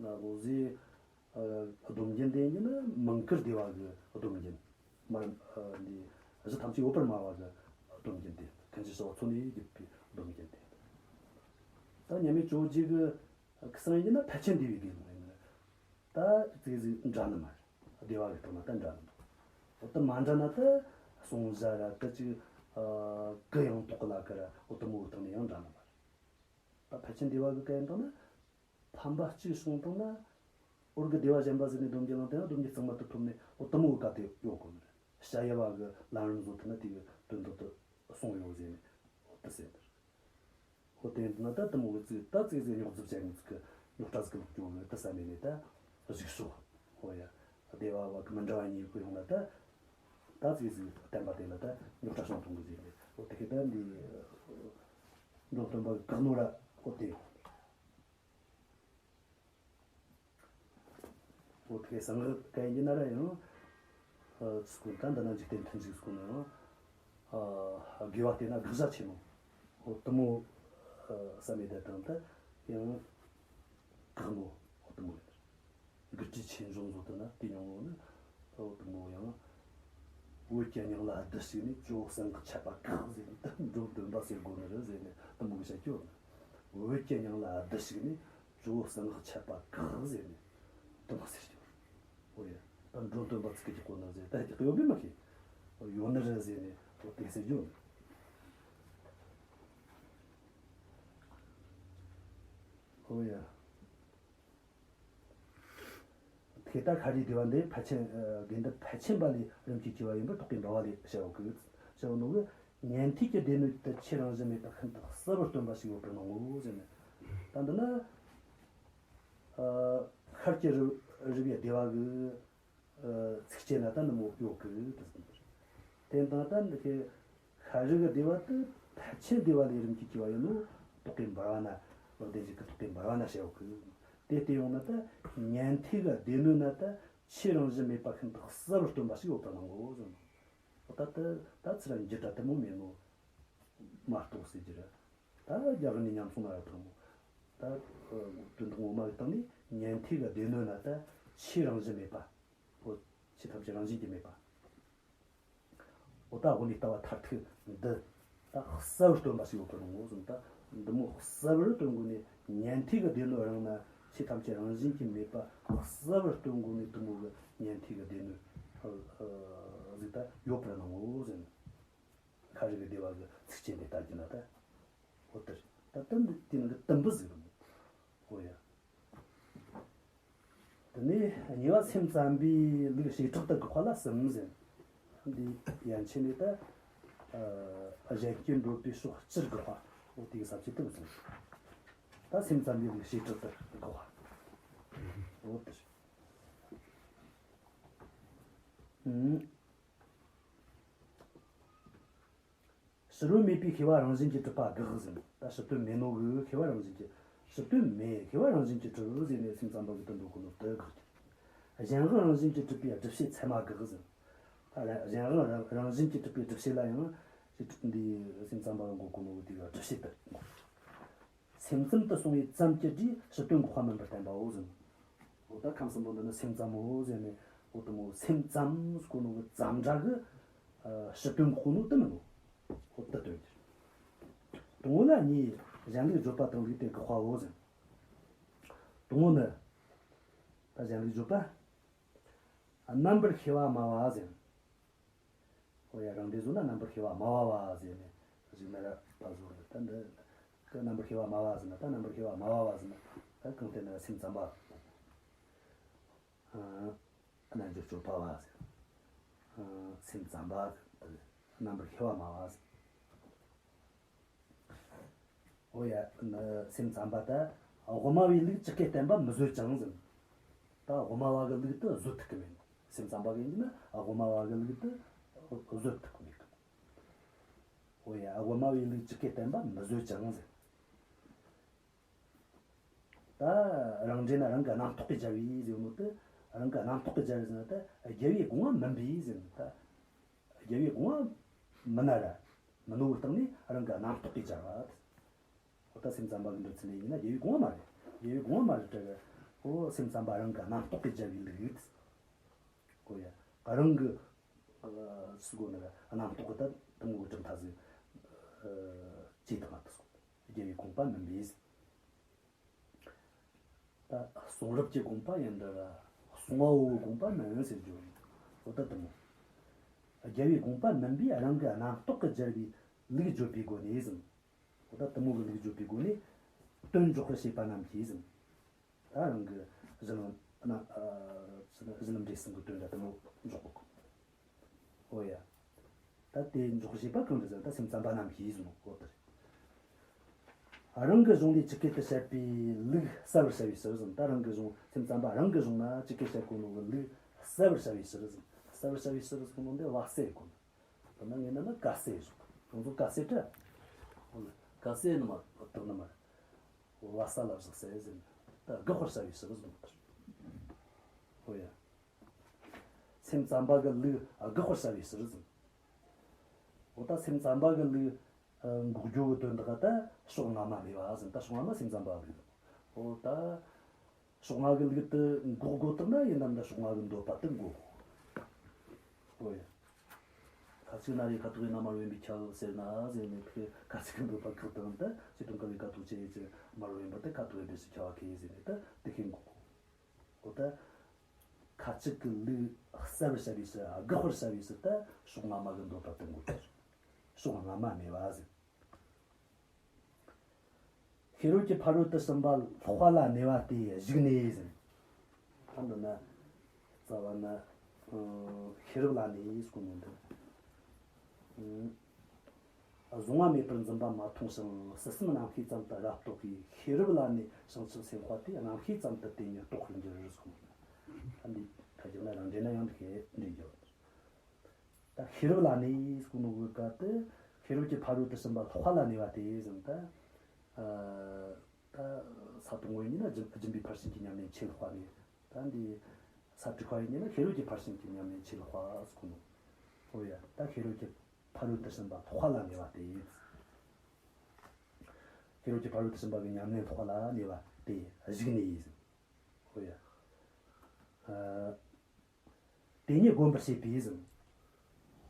ན་ལོ་ཟེ་ཨ་སྡོམ་རྒྱུན་དེ་ཡིན་ན་མིང་གི་བདེ་བ་གི་སྡོམ་རྒྱུན། མར་ཨ་འདི་གཞི་ཐམས་ཅད་ཡོད་པར་སྨྲ་བ་གི་སྡོམ་རྒྱུན་དེ། ཁན་ཅི་སོ་ཚོ་ནས་བརྒྱུད་པའི་སྡོམ་རྒྱུན་དེ། ད་མཉམ་མེད་ཇོ་བོ་རྗེ་གི་གསུང་ཡིན་ན་ཕལ་ཆེར་འདི་བའི་དགེ་སློང་ཡིན་ན། ད་ཙིག་ཟིག་འདྲ་ནི་མ་རེད། བདེ་བ་གི་སྟེང་ན་ད་འདྲ་ནི་མ་རེད། འོ་ད་མ་འདྲ་ན་ད་གསུང་བྱ་ར་ད་ཅིག་ཨ་གུ་ཡངས་དོག་གི་ལ་ཀ་ར་འོ་ད་མོ་གི་སྟེང་ནས་ཡང་འདྲ་ནི་མ་རེད། ད་ཕལ་ཆེར་འདི་བ་གི་སྐད་ཡིན་དང་ན། ཕན་པ་གཅིག་བྱུང་དང་ན། འོར་གི་བདེ་བ་གཞན་པ་ཟིག་ནས་སྡོམ་རྒྱུན་བླངས་དེ་ན་སྡོམ་རྒྱུན་གཙང་མ་དུ་ཐོབ་ནས་འོ་ད་མོ་གི་སྐད་དེ་ཡོད་གོ་ནི་རེད། བྱ་ཡ་བ་གི་ལམ་རིམ་བཟོ་ཐུབ་ན་དེ་གི་དོན་དག་ཏུ་སོང་ཡོད་ཟེར་ནས་འོ་ད་ཟེར་ནི་རེད། འོ་དེ་ཡིན་དང་ན་ད་ད་མོ་གི་ཙིག་ད་ཙིག་ཟིག་རྙོག་འཛིབ་བྱ་ཡིན་ཙིག་གི་རྙོག་དྲ་ཟིག་གི་ལོག་ཡོད་ནི་ད་བསམ་ནས་ནས་ད་གཞུག་སོ། འོ་ཡ། བདེ་བ་བ་གི་མི་འདྲ་བ་གཉིས་པོ་ཡོང་ན་ད། ད་ཙིག་ཟིག་བསྟན་པ་དེ་ལ་ད་རྙོག་དྲ་བྱུང་ཐོང་གི་ཟེར་ནས་འོ་དེ་གི་ད་འདི་འགྲོ་མཐུན་པ་གི་བཀག་ནོ་ར་འོ་དེ་ཡོང་། འོ་དེ་གི་གསང་སྔགས་གན་གྱི་ན་ར་ཡང་ཨ་ཚིག་གོ་ད་འདི་ན་འཇིག་རྟེན་མཐུན་འཇུག་ཚིག་གོ་ན་ཡང་ཨ་དགེ་བ་བལྟས་ན་དགག་བྱ་ཆེ་མོ། འོ་དེ་མོ་ཨ་བསམ་མེད་ད་དང་ད་ཡང་བཀག་མོ་འོ་དེ་མོ་ཡིན། དགེ་སྒྲུབ་ཆེ་འབྱུང་བཟོ་དེ་ན་དེ་མྱོང་ངོ་ནི་ཨོ་དེ་མོ་ཡང་། བོད་ཀྱི་སྙིང་ལ་བདུད་ཞུགས་ནས་ཇོ་བོ་གསང་སྔགས་ཆད་པ་བཀག་ཟེར་ནས་ད་འགྲོ་མཐུན་པ་ཟེར་དགོས་ནི་རེད་ཟེར་ནས་དེ་མོ་གི་བཤད་རྒྱུ་ཡོད་ནི། བོད་ཀྱི་སྙིང་ལ་བདུད་ཞུགས་ནས་ཇོ་བོ་གསང་སྔགས་ཆད་པ་བཀག་ཟེར་ནས་དེ་མོ་ཟེར་རྒྱུ་ཡོད། ཨོ་ཡ། ད་འགྲོ་མཐུན་པ་ཚིག་གི་རྒྱག་གོ་ནི་ཟེར་ད་རྒྱག་གི་ཡོད་པས་མ་ཤེས། ཡོད་ནི་རེད་ཟེར་ནས་ཨོ་དེ་ཟེར་རྒྱུ་ཡོད་ནི། ཨོ་ཡ། ཐེག་མཐའ་ཤཱ་རིའི་བདེ་བ་འདི་ཕལ་ཆེན་ཨ་དགེ་འདུན་ཕལ་ཆེན་པ་ལས་རིམ་གྱིས་སྐྱེ་བ་ཡིན་པར་རྟོག་གེ་འབར་བ་ལས་བྱ་བ་གི་བྱ་བ་ནོ་གི་ཉན་ཐོས་ཀྱི་སྡེ་སྣོད་དུ་ཆོས་རང་བཞིན་མེད་པ་ཤིན་ཏུ་གསལ་བར་སྟོན་པ་ཞིག་ཡོད་པར་སྣང་ངོ་ཟེར་ནས། ད་འདི་ན་ཨ་ཤར་གྱི་རི་རི་བའི་བདེ་བ་གི་ཨ་ཚིགས་བཅད་ན་ད་འདི་མོ་ཡོད་གི་དེ་ཟེར། དེ་དང་ད་འདི་གི་ཤཱ་རིའི་བདེ་བ་དེ་ཕལ་ཆེན་བདེ་བ་ལས་རིམ་གྱིས་སྐྱེ་བ་ཡིན་ནོ་རྟོག་གེ་འབར་བ་ན། ལེགས་ལྡན་འབྱེད་ཀྱི་རྟོག་གེ་འབར་བ་ན་བྱ་ཡོད་གི། དེ་ལྟ་ཡོང་ན་ད་ཉན་ཐོས་ཀྱི་སྡེ་སྣོད་ན་ད་ཆོས་རང་བཞིན་མེད་པ་ཤིན་ཏུ་གསལ་བར་སྟོན་པ་ཞིག་ཡོད་པར་སྣང་ངོ་ཟེར། འོ་ད་ད་ད་ཚུར་འགྱུར་ད་དེ་མོ་མེད་ནོ། མ་རྟོགས་ཟེར་རྒྱུ་རེད། ད་རྒྱ་གར་ནས་ཉམས་སོང་ན་ཡོད་དང་མོ། ད་དོན་དག་ངོ་མ་གི་སྟེང་ནས་ཉན་ཐོས་ཀྱི་སྡེ་སྣོད་ན་ད་ཆོས་རང་བཞིན་མེད་པ། འོ། ཆོས་ཐམས་ཅད་རང་བཞིན་གྱིས་མེད་པ། འོ་ད་དབུ་མའི་ལྟ་བ་མཐར་ཐུག་འདི་ད་གསལ་བར་སྟོན་པ་ཞིག་ཡོད་པར་སྣང་ངོ་ཟེར། ད་འདི་མོ་གསལ་བར་སྟོན་དགོས་ནས་ཉན་ཐོས་ཀྱི་སྡེ་སྣོད་རང་ན་ཆོས་ཐམས་ཅད་རང་བཞིན་གྱིས་མེད་པ་གསལ་བར་སྟོན་དགོས་ནས་དེ་མོ་གི་ཉན་ཐོས་ཀྱི་སྡེ་སྣོད་ཟིག་ད་ཡོད་པར་སྣང་ངོ་ཟེར། ཤཱ་རིའི་བདེ་བ་གི་ཚིགས་བཅད་འདི་ལྟ་རྒྱུ་ན་ད། འོ་དེ་རེད། ད་དེ་འདི་དེ་ནང་གི་དུམ་བུ་ཟིག་རེད་མོ། འོ་ཡ། དེ་ནས་གཉིས་པ་སེམས་ཙམ་པའི་ལུགས་བྱེ་བྲག་ཏུ་དགག་པ་ལ་གསུམ་ཟེར། འདི་ཡན་ཆད་ནས་ད་ཨ་གཞན་སྐྱེ་འགྲོ་པའི་ཕྱོགས་སྤྱིར་དགག་པ། འོ་དེ་གི་ས་བཅད་དུ་བཟུང་། ད་སེམས་ཙམ་པའི་ལུགས་བྱེ་བྲག་ཏུ་དགག་པ། འོ་དེ་རེད། ཨུམ། ཕྱི་རོལ་མེད་པའི་ཤེས་པ་རང་བཞིན་གྱིས་གྲུབ་པ་དགག་ཟེར། ད་ཕྱི་དོན་མེད་ནོ་གི་ཤེས་པ་རང་བཞིན་གྱིས། ཕྱི་དོན་མེད་ཤེས་པ་རང་བཞིན་གྱིས་གྲུབ་ཟེར་ནས་སེམས་ཙམ་པ་གི་དོན་འགྲོ་གོ་ནོ་དེ་དགག་རྒྱུ། གཞན་དབང་རང་བཞིན་གྱིས་གྲུབ་པའི་སྒྲུབ་བྱེད་ཚད་མ་དགག་ཟེར། ད་གཞན་དབང་རང་བཞིན་གྱིས་གྲུབ་པའི་སྒྲུབ་བྱེད་ལ་ཡང་ཅི་འདི་སེམས་ཙམ་པ་གི་འགོད་གོ་ནོ་དེ་གི་སྒྲུབ་བྱེད་དེ། སེམས་ཙམ་དུ་སོང་བའི་ཙམ་གྱི་སྒྲས་ཕྱི་དོན་འགོག་པ་མིན་པར་བསྟན་པའོ་ཟེར། འོ་ད་ཁམས་གསུམ་པོ་འདི་ནི་སེམས་ཙམ་མོ་ཟེར་ནས། འོ་དེ་མོ་སེམས་ཙམ་ཟེར་གོ་ནོ་གི་ཙམ་སྒྲ་གི་ཨ་ཕྱི་དོན་འགོག་ནོ་དེ་མིན་ནོ། འོ་དེ་སྟོན་རྒྱུ། དང་པོ་ལ་གཉིས། གཞན་ལུགས་བརྗོད་པ་དང་ལུགས་དེ་དགག་པའོ་ཟེར། དང་པོ་ནི། ད་གཞན་ལུགས་བརྗོད་པ། རྣམ་པར་ཤེས་པ་སྨྲ་བ་ཟེར། འོ་ཡ། རང་འགྲེལ་བཟོ་ན་རྣམ་པར་ཤེས་པ་སྨྲ་བ་བ་ཟེར་ནས་གཞུག་ན་ར་པ་བཟོ་རེད། ད་འདི་གི་རྣམ་པར་ཤེས་པ་སྨྲ་བ་ཟེར་ན། ད་རྣམ་པར་ཤེས་པ་སྨྲ་བ་བ་ཟེར་ན་ད་གང་ལྟར་ན་སེམས་ཙམ་པ། ཨ་རྣལ་འབྱོར་སྤྱོད་པ་བ་ཟེར། ཨ་སེམས་ཙམ་པ་གི་རྣམ་པར་ཤེས་པ་སྨྲ་བ་ཟེར། འོ་ཡ། སེམས་ཙམ་པ་ད་དབུ་མ་པའི་ལུགས་ཇི་སྐད་བསྟན་པ་མི་བཟོད་ཅིང་ཟེར། ད་དབུ་མ་པ་གི་ལུགས་དེ་བཟོད་ཐུབ་གི་མེད། སེམས་ཙམ་པ་གི་ཡིན་ན་དབུ་མ་པ་གི་ལུགས་དེ་བཟོད་ཐུབ་གི་མེད་གི། འོ་ཡ། དབུ་མ་པའི་ལུགས་ཇི་སྐད་བསྟན་པ་མི་བཟོད་ཅིང་ཟེར། ད་རང་འགྲེལ་ན་རང་གི་རྣམ་རྟོག་གིས་སྦྱར་བའི་ཟེར་ནོ་དེ། རང་གི་རྣམ་རྟོག་གིས་སྦྱར་བའི་ཟེར་ན་ད་རྒྱལ་བའི་དགོངས་པ་མིན་པའི་ཟེར་ནོ་ད། རྒྱལ་བའི་དགོངས་པ་མིན་ན་ར། མི་ནོ་བའི་སྟེང་ནས་རང་གི་རྣམ་རྟོག་གིས་སྦྱར་བ། འོ་ད་སེམས་ཙམ་པ་གི་འདོད་ཚུལ་ལས་ཡིན་ན་རྒྱལ་བའི་དགོངས་པ་མ་རེད། རྒྱལ་བའི་དགོངས་པ་མ་རེད་དྲ་གི། འོ་སེམས་ཙམ་པ་རང་གི་རྣམ་རྟོག་གིས་སྦྱར་བའི་ལུགས། འོ་ཡ། རང་གི་ཨ་སུ་གོ་ན་ར་རྣམ་རྟོག་གི་ད་དེ་མོ་གི་གྲུབ་མཐའ་ཟིག་ཨ་བྱས་བཏང་ང་ད་སོ། རྒྱལ་བའི་དགོངས་པ་མིན་པས། ད་གསུང་རབ་ཀྱི་དགོངས་པ་ཡིན་འདྲ་ར། གསུང་བ་བོའི་དགོངས་པ་མིན་ཟེར་རྒྱུ་རེད། འོ་ད་དེ་མོ། རྒྱལ་བའི་དགོངས་པ་མིན་པས་རང་གི་རྣམ་རྟོག་གིས་སྦྱར་བའི་ལུགས་བརྗོད་པའི་སྒོ་ནས་ཟེར། འོ་ད་དེ་མོ་གི་ལུགས་བརྗོད་པའི་སྒོ་ནས། དོན་འཇོག་པར་བྱེད་པ་རྣམས་ཀྱིས་ཟེར། ད་རང་གི་གཞི་ལམ་ན་ཨ་གཞི་ལམ་འབྲས་གསུམ་གྱི་དོན་ལ་དེ་མོ་འཇོག་གོ། འོ་ཡ། ད་དེ་འཇོག་བྱེད་པ་གང་རེད་ཟེར་ན་ད་སེམས་ཙམ་པ་རྣམས་ཀྱིས་ཟེར་ནོ་འོ་དེ་རེད། རང་གི་གཞུང་ལས་ཇི་སྐད་དུ་བཤད་པའི་ལུགས་གསལ་བར་བྱ་བའི་ཕྱིར་ཟེར། ད་རང་གི་གཞུང་སེམས་ཙམ་པ་རང་གི་གཞུང་ན་ཇི་སྐད་བཤད་གོ་ནོ་གི་ལུགས་གསལ་བར་བྱ་བའི་ཕྱིར་ཟེར། གསལ་བར་བྱ་བའི་ཕྱིར་ཟེར་གོ་ནོ་འདི་བ་གསལ་གོ་ནོ། དེ་ན་ངས་ན་ན་ག་གསལ་ཟེར། ཁོང་ཚོ་ག་གསལ་དྲ། ག་གསལ་ནི་མ་དག་ནི་མ་རེད། བ་གསལ་ལ་བཞག་གསལ་ཟེར་ནི། ད་དགག་པར་བྱ་བའི་ཕྱིར་ཟེར་ནོ་དེ་རེད། འོ་ཡ། སེམས་ཙམ་པ་གི་ལུགས་དགག་པར་བྱ་བའི་ཕྱིར་ཟེར། འོ་ད་སེམས་ཙམ་པ་གི་ལུགས་འགོག་རྒྱུ་གི་དོན་དག་ད་ཕྱོགས་སྔ་མ་མེད་པ་ཟེར། ད་ཕྱོགས་སྔ་མ་སེམས་ཙམ་པ་གི་ལུགས། འོ་ད་ཕྱོགས་སྔ་གི་ལུགས་དེ་འགོག་དགོས་ཐུབ་ན་ཡིན་ནམ་ད་ཕྱོགས་སྔ་གི་འདོད་པ་དེ་འགོག་དགོས། འོ་ཡ། ཁ་ཅིག་ན་རེ་ཁ་ཐུག་ཡིན་ན་མ་རུ་ཡིན་པའི་ཁྱབ་ཟེར་ན་ཟེར་ནས་ཁ་ཅིག་གི་འདོད་པ་བཀག་དང་ད་ཅི་དང་ཀ་བའི་ཁ་ཐུག་ཅི་ཡིན་ཅི་མ་རུ་ཡིན་པ་དེ་ཁ་ཐུག་ཡིན་པའི་ཕྱིར་ཁྱབ་པ་ཁེ་ཟེར་ནས་ད་དེ་ཁེ་འགོག་གོ། འོ་ད། ཁ་ཅིག་གི་ལུགས་གསལ་བར་བྱ་བའི་ཕྱིར། དགག་པར་བྱ་བའི་ཕྱིར་ད་ཕྱོགས་སྔ་མ་གི་འདོད་པ་དེ་འགོག་གི། ཕྱོགས་སྔ་མ་མེད་པ་ཟེར། ཤེས་རབ་ཀྱི་ཕ་རོལ་ཏུ་ཕྱིན་པ་ལྷག་པ་ལ་གནས་པ་སྟེ་གཞུག་ནས་ཟེར། ད་འདི་ན་རྩ་བ་ན་ཤེས་རབ་ལ་གནས་ཟེར་གོ་ནོ་འདི། གཟུང་བ་མེད་པར་འཛིན་པ་མ་མཐོང་ཞིང་། ཕྱི་སེམས་རྣམ་ཤེས་ཙམ་དུ་རབ་རྟོག་པའི། ཤེས་རབ་ལ་གནས་བྱང་ཆུབ་སེམས་དཔའ་དེ། རྣམ་ཤེས་ཙམ་དུ་དེ་ཉིད་རྟོགས་པར་འགྱུར་གསུངས། ད་འདི་ཕ་རྒྱུད་ན་རང་འགྲེལ་ན་ཡང་འདི་སྐད་འགྲེལ་རྒྱུ། ད་ཤེས་རབ་ལ་གནས་གསུངས་ནོ་གི་སྐབས་དུ་ཤེས་རབ་ཀྱི་ཕ་རོལ་ཏུ་ཕྱིན་པ་ལྷག་པ་ལ་གནས་པ་དེ་ཟེར། ད་ཨ་ད་ས་དང་པོ་ཡིན་ན་སྦྱིན་སྦྱིན་པའི་ཕར་ཕྱིན་གྱི་ཉམས་ལེན་ཆེས་ལྷག་པ་ནས། ད་འདི་ས་དྲུག་པ་ཡིན་ན་ཤེས་རབ་ཀྱི་ཕར་ཕྱིན་གྱི་ཉམས་ལེན་ཆེས་ལྷག་པ་ཟེར་གོ་ནོ། འོ་ཡ། ད་ཤེས་རབ་ཀྱི་ཕ་རོལ་ཏུ་ཕྱིན་པ་ལྷག་པ་ལ་གནས་པ་སྟེ། ཤེས་རབ་ཀྱི་ཕ་རོལ་ཏུ་ཕྱིན་པ་གི་ཉམས་ལེན་ལྷག་པ་ལ་གནས་པ་སྟེ་གཞུག་ནས་ཟེར། འོ་ཡ། ཨ་དེ་ཉིད་བསྒོམ་པར་བྱེད་པས་ཟེར།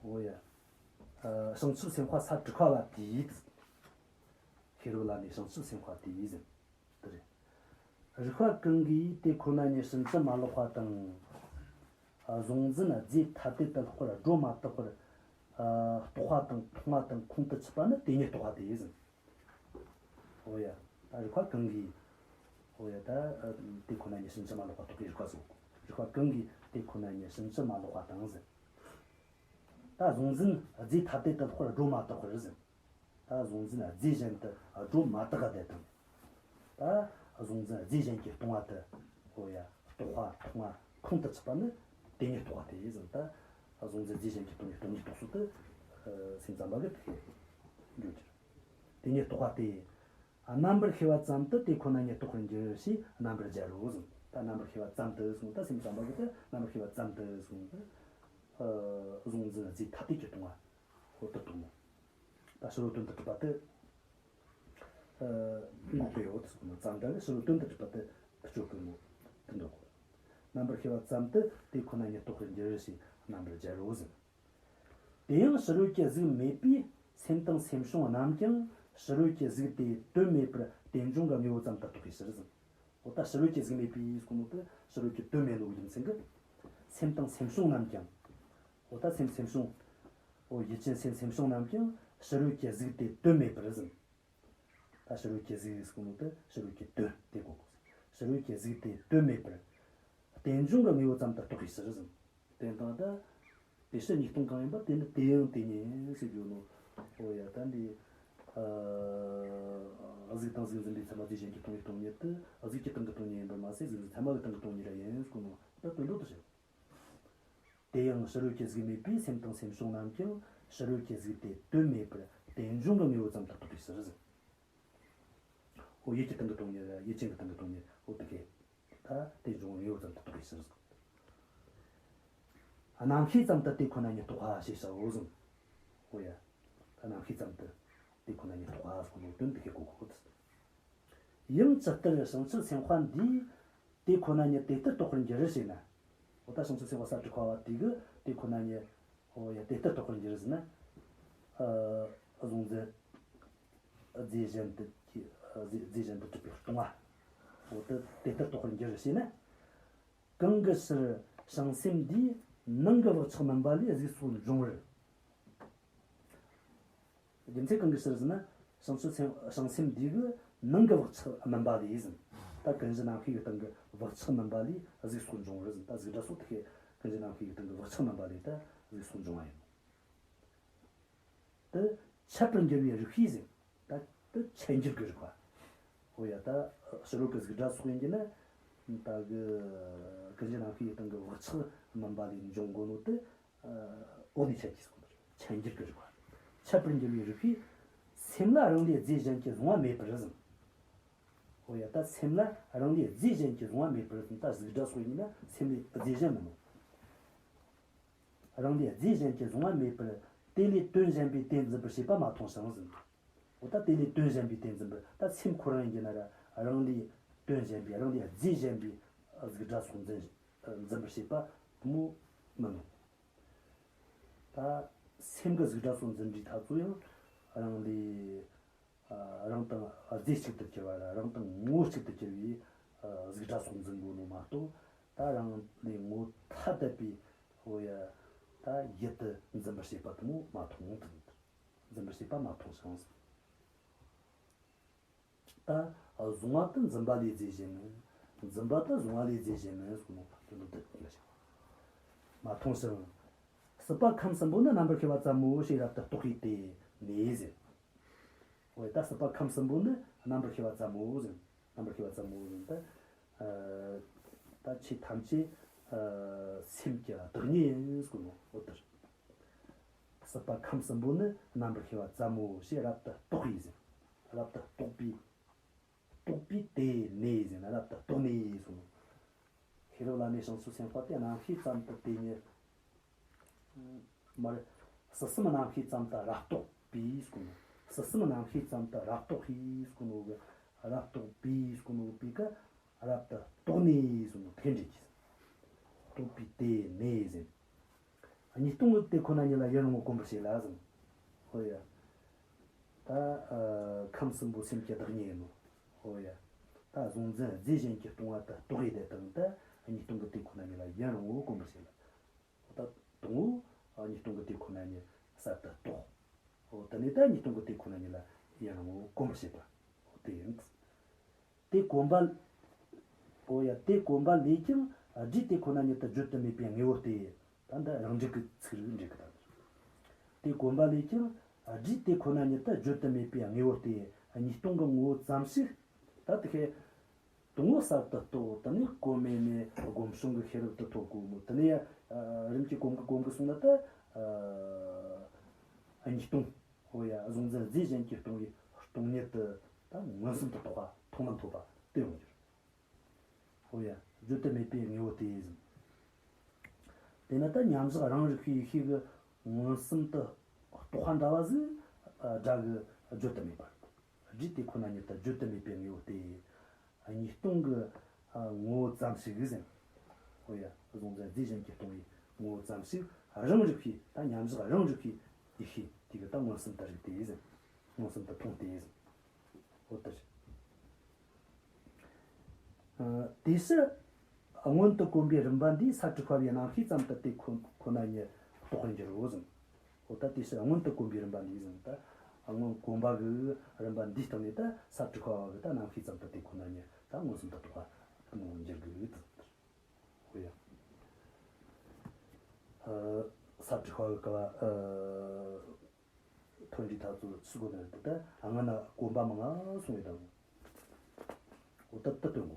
འོ་ཡ། ཨ་བྱང་ཆུབ་སེམས་དཔའ་ས་དྲུག་པ་བ་དེས། ཤེས་རབ་ལ་གནས་བྱང་ཆུབ་སེམས་དཔའ་དེས་ཟེར། དེ་རེད། རིགས་པ་གང་གིས་དེ་ཁོ་ན་ཉིད་ཕྱིན་ཅི་མ་ལོག་པ་དང་། གཟུང་འཛིན་རྫས་ཐ་དད་དུ་ལྷག་པར་སྒྲོ་མ་བཏགས་པར། རྟོག་པ་དང་མཐོང་བ་དང་ཁོང་དུ་ཆུད་པ་ནི་དེ་ཉིད་རྟོག་པ་སྟེ་ཟེར། འོ་ཡ། ད་རིགས་པ་གང་གིས། འོ་ཡ། ད་དེ་ཁོ་ན་ཉིད་ཕྱིན་ཅི་མ་ལོག་པ་རྟོགས་པའི་རིགས་པ་སོགས། རིགས་པ་གང་གིས་དེ་ཁོ་ན་ཉིད་ཕྱིན་ཅི་མ་ལོག་པ་དང་ཟེར། ད་གཟུང་འཛིན་རྫས་ཐ་དད་དུ་ལྷག་པར་སྒྲོ་མ་བཏགས་པར་ཟེར། ད་གཟུང་འཛིན་རྫས་གཞན་དུ་སྒྲོ་མ་བཏགས་པ་དེ་དང་། ད་གཟུང་འཛིན་རྫས་གཞན་གྱིས་སྟོང་པ་དེ། འོ་ཡ། རྟོག་པ་མཐོང་བ་ཁོང་དུ་ཆུད་པ་ནི་དེ་ཉིད་རྟོག་པ་སྟེ་ཟེར། ད་གཟུང་འཛིན་རྫས་གཞན་གྱིས་སྟོང་ཉིད་སྟོང་ཉིད་རྟོགས་ཚུལ་དེ་སེམས་ཙམ་པ་གིས་དེ་འགྲེལ་རྒྱུ་རེད། དེ་ཉིད་རྟོག་པ་སྟེ། རྣམ་པར་ཤེས་པ་ཙམ་དུ་དེ་ཁོ་ན་ཉིད་རྟོགས་པར་འགྱུར་ཞེས་རྣམ་པར་སྦྱར་རོ་ཟེར། ད་རྣམ་པར་ཤེས་པ་ཙམ་དུ་གསུངས། ད་སེམས་ཙམ་པ་གིས་ད་རྣམ་པར་ཤེས་པ་ཙམ་དུ་གསུངས། ད་གཟུང་འཛིན་རྫས་ཐ་དད་ཀྱིས་སྟོང་པ། འོ་དེ་རྟོགས་ནོ། ད་ཕྱི་རོལ་དོན་དུ་གྲུབ་པ་དེ། ཨ་འགོག་པའི་འོ་དེ་སོགས་ནོ། ཙམ་སྒྲ་གིས་ཕྱི་རོལ་དོན་དུ་གྲུབ་པ་དེ་གཅོད་གོ་ནོ། དེ་འདོད་གོ། རྣམ་པར་ཤེས་པ་ཙམ་དུ་དེ་ཁོ་ན་ཉིད་རྟོགས་པར་འགྱུར་ཞེས་རྣམ་པར་སྦྱར་རོ་ཟེར། དེ་ཡང་ཕྱི་རོལ་གྱི་གཟུགས་མེད་པས་སེམས་དང་སེམས་བྱུང་རྣམས་ཀྱང་ཕྱི་རོལ་གྱི་གཟུགས་དེ་དོན་མེད་པར་རྟེན་འབྱུང་གི་དངོས་པོ་ཙམ་དུ་རྟོགས་པའི་ཕྱིར་ཟེར། འོ་ད་ཕྱི་རོལ་གྱི་གཟུགས་མེད་པས་གསུངས་ནོ་དེ་ཕྱི་རོལ་གྱི་དོན་མེད་ནོ་རྒྱུ་མཚན་གྱིས། སེམས་དང་སེམས་བྱུང་རྣམས་ཀྱང་། འོ་ད་སེམས་སེམས་བྱུང་། འོ་ཡུལ་ཅན་སེམས་སེམས་བྱུང་རྣམས་ཀྱང་ཕྱི་རོལ་གྱི་གཟུགས་དེ་དོན་མེད་པར་ཟེར། ད་ཕྱི་རོལ་གྱི་གཟུགས་གསུངས་ནོ་དེ་ཕྱི་རོལ་གྱི་དོན་དེ་གོ་དགོས། ཕྱི་རོལ་གྱི་གཟུགས་དེ་དོན་མེད་པར། རྟེན་འབྱུང་གི་དངོས་པོ་ཙམ་དུ་རྟོགས་པའི་ཕྱིར་ཟེར། དེ་དང་ད། དེ་ཕྱིར་ཉིས་སྟོང་གང་ཡིན་པ་དེ་ནི་དེ་ཡང་དེ་ཉིད་ཟེར་རྒྱུ་ནོ། འོ་ཡ། ད་འདི། ཨ་གཟུགས་དང་གཟུགས་འཛིན་པའི་ཚད་མ་རྫས་གཞན་གྱིས་སྟོང་ཉིད་སྟོང་ཉིད་དེ་གཟུགས་ཀྱི་སྟེང་གི་སྟོང་ཉིད་ཡིན་པར་མ་ཟད་གཟུགས་འཛིན་ཚད་མ་གི་སྟེང་གི་སྟོང་ཉིད་ར་ཡིན་གསུངས་ནོ། ད་དོན་དུ་དེ་བྱེད། དེ་ཡང་ཕྱི་རོལ་གྱི་གཟུགས་མེད་པས་སེམས་དང་སེམས་བྱུང་རྣམས་ཀྱང་ཕྱི་རོལ་གྱི་གཟུགས་དེ་དོན་མེད་པར་རྟེན་འབྱུང་གི་དངོས་པོ་ཙམ་དུ་རྟོགས་པའི་ཕྱིར་ཟེར། འོ་ཡུལ་གྱི་སྟེང་གི་སྟོང་ཉིད་ར་ཡུལ་ཅན་གྱི་སྟེང་གི་སྟོང་ཉིད་འོ་དེ་གས། ད་རྟེན་འབྱུང་གི་དངོས་པོ་ཙམ་དུ་རྟོགས་པའི་ཕྱིར་ཟེར། རྣམ་ཤེས་ཙམ་དུ་དེ་ཁོ་ན་ཉིད་རྟོགས་པ་ཞེས་བྱའོ་ཟེར། འོ་ཡ། རྣམ་ཤེས་ཙམ་དུ་དེ་ཁོ་ན་ཉིད་རྟོགས་པ་ཟེར་གོ་ནོ་དོན་དེ་ཁེ་གོ་གོ། ཡང་ཇི་ལྟར་བྱང་ཆུབ་སེམས་དཔའ་འདིས་དེ་ཁོ་ན་ཉིད་དེ་ལྟར་རྟོགས་པར་འགྱུར་ཞེ་ན། འོ་ད་བྱང་ཆུབ་སེམས་དཔའ་སྲ་མཁྲེགས་པ་དེ་གིས་དེ་ཁོ་ན་ཉིད། འོ་ཡ། དེ་ལྟར་རྟོགས་པར་འགྱུར་ཟེར་ན། ཨ། གཟུང་འཛིན་རྫས་གཞན་དུ། རྫས་རྫས་གཞན་དུ་གྲུབ་པའི་སྟོང་པ། འོ་དེ་དེ་ལྟར་རྟོགས་པར་འགྱུར་ཞེ་ན། གང་གི་ཕྱིར་བྱང་སེམས་འདིས་ནང་གི་བག་ཆགས་མུན་པ་ལས་གཟུགས་སོགས་འབྱུང་བར། རྒྱུ་མཚན་གང་གི་ཕྱིར་ཟེར་ན། བྱང་ཆུབ་སེམས། བྱང་སེམས་འདི་གིས་ནང་གི་བག་ཆགས་མུན་པ་ལས་ཟེར། ད་ཀུན་གཞི་རྣམ་ཤེས་ཀྱི་སྟེང་གི་བག་ཆགས་མུན་པ་ལས་གཟུགས་སོགས་འབྱུང་བར་ཟེར། ད་གཟུགས་སྒྲ་སོགས་དེ་ཁེ་ཀུན་གཞི་རྣམ་ཤེས་ཀྱི་སྟེང་གི་བག་ཆགས་མུན་པ་ལས་ད་གཟུགས་སོགས་འབྱུང་བ་ཡིན། དེ་འཆད་པར་འགྱུར་བའི་རིགས་པས་ཟེར། ད་དེ་འཆད་འགྱུར་གྱི་རིགས་པ། འོ་ཡ། ད་ཕྱི་རོལ་གྱི་གཟུགས་སྒྲ་སོགས་ཡིན་གྱི་ན། ད་གི་ཀུན་གཞི་རྣམ་ཤེས་ཀྱི་སྟེང་གི་བག་ཆགས་མུན་པ་ལས་འབྱུང་གོ་ནོ་དེ། ཨ། འོག་ནས་འཆད་ཀྱི་ཟེར་གོ་ནོ། འཆད་འགྱུར་གྱི་རིགས་པ། འཆད་པར་འགྱུར་བའི་རིགས་པས་སེམས་ལ་རང་ལས་རྫས་གཞན་གྱིས་གཟུང་བ་མེད་པར་ཟེར། འོ་ཡ། ད་སེམས་ལ་རང་ལས་རྫས་གཞན་གྱིས་གཟུང་བ་མེད་པར་ཟེར། ད་གཟུགས་སྒྲ་སོགས་ཡིན་ན་སེམས་ལས་རྫས་གཞན་མིན་ནོ། རང་ལས་རྫས་གཞན་གྱིས་གཟུང་བ་མེད་པར། དེ་ལས་དོན་གཞན་པའི་དེ་འཛིན་པར་བྱེད་པ་མ་མཐོང་ཞིང་ཟེར། འོ་ད་དེ་ལས་དོན་གཞན་པའི་དེ་འཛིན་པར། ད་སེམས་ཁོ་རང་ཡིན་གྱི་ན་ར་རང་ལས་དོན་གཞན་པའི། རང་ལས་རྫས་གཞན་པའི་གཟུགས་སྒྲ་སོགས་འཛིན། འཛིན་པར་བྱེད་པ་དེ་མོ་མིན་ནོ། ད་སེམས་ཀྱིས་གཟུགས་སྒྲ་སོགས་འཛིན་དུས་ཐག་ཚོད་ཡང་རང་ལས། ཨ། རང་དང་རྫས་གཅིག་ཏུ་གྱུར་པ་ར་རང་དང་ངོ་བོ་གཅིག་ཏུ་གྱུར་པའི། ཨ། གཟུགས་སྒྲ་སོགས་འཛིན་གོ་ནོ་མ་གཏོགས། ད་རང་ལས་ངོ་བོ་ཐ་དད་པའི། འོ་ཡ། ད་ཡུལ་དེ་འཛིན་པར་བྱེད་པ་དེ་མོ་མ་མཐོང་། འཛིན་པར་བྱེད་པ་མ་མཐོང་ཞིང་ཟེར། ད་གཟུང་བ་དེ་འཛིན་པ་ལས་རྫས་གཞན་མིན། འཛིན་པ་དེ་གཟུང་བ་ལས་རྫས་གཞན་མིན་ཟེར་གོ་ནོ་དོན་དེ་ཡིན་ཞིང་། མ་མཐོང་ཞིང་། སྲིད་པ་ཁམས་གསུམ་པོ་ནི་རྣམ་པར་ཤེས་པ་ཙམ་མོ་ཞེས་རབ་ཏུ་རྟོགས་པས་དེ་ནས་ཟེར། འོ་ད་སྲིད་པ་ཁམས་གསུམ་པོ་ནི་རྣམ་པར་ཤེས་པ་ཙམ་མོ་ཟེར། རྣམ་པར་ཤེས་པ་ཙམ་མོ་ཟེར། ད་ཨ། ད་ཆོས་ཐམས་ཅད། ཨ། སེམས་ཀྱི་བདག་ཉིད་ཡིན་ཟེར་གོ་ནོ། འོ་དེ་རེད། སྲིད་པ་ཁམས་གསུམ་པོ་ནི་རྣམ་པར་ཤེས་པ་ཙམ་མོ་ཞེས་རབ་ཏུ་རྟོགས་པས་ཟེར། རབ་ཏུ་རྟོགས་པས། རྟོགས་པས་དེ་ནས་ཟེར་ན་རབ་ཏུ་རྟོགས་ནས་ཟེར་ནོ། ཤེས་རབ་བླ་མེད་བྱང་ཆུབ་སེམས་དཔའ་དེ་རྣམ་ཤེས་ཙམ་དུ་དེ་ཉིད། མར། སྲིད་གསུམ་རྣམ་ཤེས་ཙམ་དུ་རབ་རྟོགས་པས་ཟེར་ནོ། སྲིད་གསུམ་རྣམ་ཤེས་ཙམ་དུ་རབ་རྟོགས་པས་ཟེར་ནོ་གི། རབ་རྟོགས་པས་ཟེར་ནོ་པའི་གི། རབ་ཏུ་རྟོགས་ནས་ཟེར་ནོ་དེ་འདྲ་གི། རྟོགས་པས་དེ་ནས་ཟེར། གཉིས་སྟོང་གི་དེ་ཁོ་ན་ཉིད་ལ་ཡུན་རིང་པོ་གོམས་པར་བྱེད་ལ་ཟེར། ཧོ་ཡ། ད་ཨ་ཁམས་གསུམ་པོ་སེམས་ཀྱི་བདག་ཉིད་ཡིན་ནོ། ཧོ་ཡ། ད་གཟུང་འཛིན་རྫས་གཞན་གྱིས་སྟོང་པ་དེ་རྟོགས་ཡས་དེ་དང་། ད་གཉིས་སྟོང་གི་དེ་ཁོ་ན་ཉིད་ལ་ཡུན་རིང་པོ་གོམས་པར་བྱེད་ལ། ཧོ་ད་དང་པོ་གཉིས་སྟོང་གི་དེ་ཁོ་ན་ཉིད་གསར་དུ་རྟོགས། ཧོ་དེ་ནས་ད་གཉིས་སྟོང་གི་དེ་ཁོ་ན་ཉིད་ལ་ཡུན་རིང་པོ་གོམས་པར་བྱེད་པ། ཧོ་དེ་ཡིན། དེ་གོམས་པ། ཨོ་ཡ། དེ་གོམས་པ་ལས་ཀྱང་སྒྲས་དེ་ཁོ་ན་ཉིད་དུ་བརྗོད་དུ་མེད་པའི་དངོས་པོ་སྟེ། ད་འདི་རང་འགྲིག་གི་ཚིག་རིགས་འགྲིག་གི། ད་དེ་གོམས་པ་ལས་ཀྱང་སྒྲས་དེ་ཁོ་ན་ཉིད་དུ་བརྗོད་དུ་མེད་པའི་དངོས་པོ་སྟེ། གཉིས་སྟོང་གི་ངོ་བོ་ཙམ་ཞིག། ད་དེ་ཁེ་དང་པོ་གསར་དུ་རྟོགས། དེ་ནས་གོམས་མེད་ནས་སྒོམ་བྱུང་གི་ཤེས་རབ་ཏུ་ཐོབ་གོ་མོ། དེ་ནས་རིམ་གྱིས་གོམས་གི་གོམས་གི་སོང་ན་ད་གཉིས་སྟོང་། ཨོ་ཡ། གཟུང་འཛིན་རྫས་གཞན་གྱིས་སྟོང་བའི་སྟོང་ཉིད་དུ་ད་མངོན་སུམ་དུ་རྟོགས་པ། མཐོང་ལམ་ཐོབ་པ་དེ་ཡོང་རྒྱུ་རེད། ཨོ་ཡ། བརྗོད་དུ་མེད་པའི་དངོས་པོ་དེ་ཟེར། དེས་ན་ད་མཉམ་བཞག་རང་རིག་པའི་ཡེ་ཤེས་ཀྱིས་མངོན་སུམ་དུ་རྟོགས་པ་འདྲ་བ་ཟིག་སྒྲ་གིས་བརྗོད་དུ་མེད་པ། སྒྲས་དེ་ཁོ་ན་ཉིད་དུ་བརྗོད་དུ་མེད་པའི་དངོས་པོ་སྟེ། གཉིས་སྟོང་གི་ངོ་བོ་ཙམ་ཞིག་ཟེར། ཨོ་ཡ། གཟུང་འཛིན་རྫས་གཞན་གྱིས་སྟོང་བའི་ངོ་བོ་ཙམ་ཞིག་རང་རིག་པའི། ད་མཉམ་བཞག་རང་རིག་པའི་ཡེ་ཤེས་དེ་གིས་ད་མངོན་སུམ་དུ་རིག་སྟེ་ཟེར། མངོན་སུམ་དུ་མཐོང་སྟེ་ཟེར། འོ་དེ་རེད། ཨ། དེ་ཕྱིར་སྔོན་དུ་གོམས་པའི་རིམ་པ་འདིས་སྲ་མཁྲེགས་པ་བའི་རྣམ་ཤེས་ཙམ་དུ་དེ་ཁོ་ཁོ་ན་ཉིད་རྟོགས་པར་འགྱུར་རོ་ཟེར། འོ་ད་དེ་ཕྱིར་སྔོན་དུ་གོམས་པའི་རིམ་པ་འདིས་ཟེར། ད་སྔོན་གོམས་པ་གི་རིམ་པ་འདིའི་སྟེང་ནས་ད་སྲ་མཁྲེགས་པ་བ་གི་ད་རྣམ་ཤེས་ཙམ་དུ་དེ་ཁོ་ན་ཉིད་ད་མངོན་སུམ་དུ་རྟོགས་པར་འགྱུར་གི་ཟེར། འོ་ཡ། ཨ། སྲ་མཁྲེགས་པ་གི་སྐབས། ཨ། ཐོན་དུས་ཐག་ཚོད་ཆི་གོ་ནི་རེད། ད་སྔ་ན་གོམས་པ་མང་ང་སོང་བའི་དང་། འོ་ད་ད་སྟོན་གོ་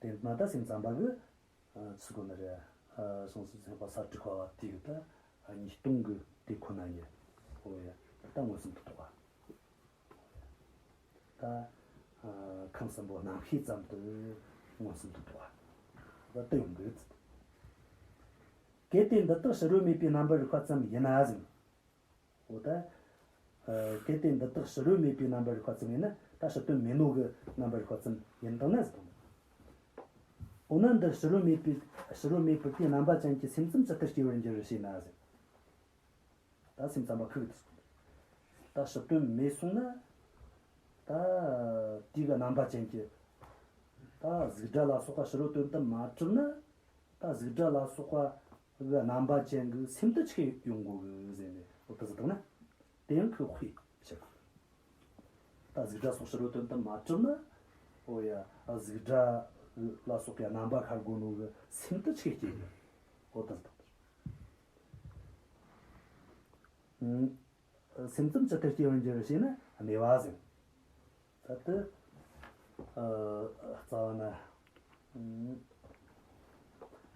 གི། དེ་ན་ད་སེམས་ཙམ་པ་གི། ཨ། ཆི་གོ་ནི་རེད། ཨ། བྱང་སེམས་སེམས་དཔའ་སྲ་མཁྲེགས་པ་བ་དེ་གི་ད་གཉིས་སྟོང་གི་དེ་ཁོ་ན་ཉིད། འོ་ཡ། ད་མངོན་སུམ་དུ་རྟོགས་པ། ད་ཨ་ཁམས་གསུམ་པོ་རྣམ་ཤེས་ཙམ་དུ་མངོན་སུམ་དུ་རྟོགས་ བ་དེ་ཡོང་གི་ཡོད། གལ་ཏེ་འདི་དག་ཕྱི་རོལ་མེད་པའི་རྣམ་པར་རིག་པ་ཙམ་ཡིན་ན་ཟེར། འོ་ད། ཨ། གལ་ཏེ་འདི་དག་ཕྱི་རོལ་མེད་པའི་རྣམ་པར་རིག་པ་ཙམ་ཡིན་ན། ད་ཕྱི་དོན་མེད་ནོ་གི་རྣམ་པར་རིག་པ་ཙམ་ཡིན་དང་ན་ཟེར། འོ་ན་འདི་ཕྱི་རོལ་མེད་པའི་ཕྱི་རོལ་མེད་པར་ཏེ་རྣམ་པ་ཅན་གྱི་སེམས་ཙམ་ཇི་ལྟར་སྐྱེ་བར་འགྱུར་ཞེ་ན་ཟེར། ད་སེམས་ཙམ་པ་ཁོ་གིས་དེ་གསུངས། ད་ཕྱི་དོན་མེད་སོང་ན། ད་དེ་གི་རྣམ་པ་ཅན་གྱི། ད་གཟུགས་སྒྲ་ལ་སོགས་པ་ཕྱི་རོལ་དོན་དུ་མ་གྲུབ་ན། ད་གཟུགས་སྒྲ་ལ་སོགས་པ་གི་རྣམ་པ་ཅན་གྱི་སེམས་དེ་ཆི་ཡོང་དགོས་གི་ཟེར་ནས། འོ་དེ་ཟེར་བཏང་ན། དེ་ཡང་ཁོས་དཔེ་བཤད། ད་གཟུགས་སྒྲ་སོགས་ཕྱི་རོལ་དོན་དུ་མ་གྲུབ་ན། འོ་ཡ། གཟུགས་སྒྲ་ལ་སོགས་པའི་རྣམ་པ་ཤར་དགོས་ནོ་གི་སེམས་དེ་ཆི་སྐྱེ་གི། འོ་དེ་ཟེར་བཏང་། ཨང་། སེམས་ཙམ་ཇི་ལྟར་སྐྱེ་བར་འགྱུར་ཞེ་ན། གནས་པ་ཟེར། ད་ལྟ། ཨ། རྩ་བ་ན། ཨང་།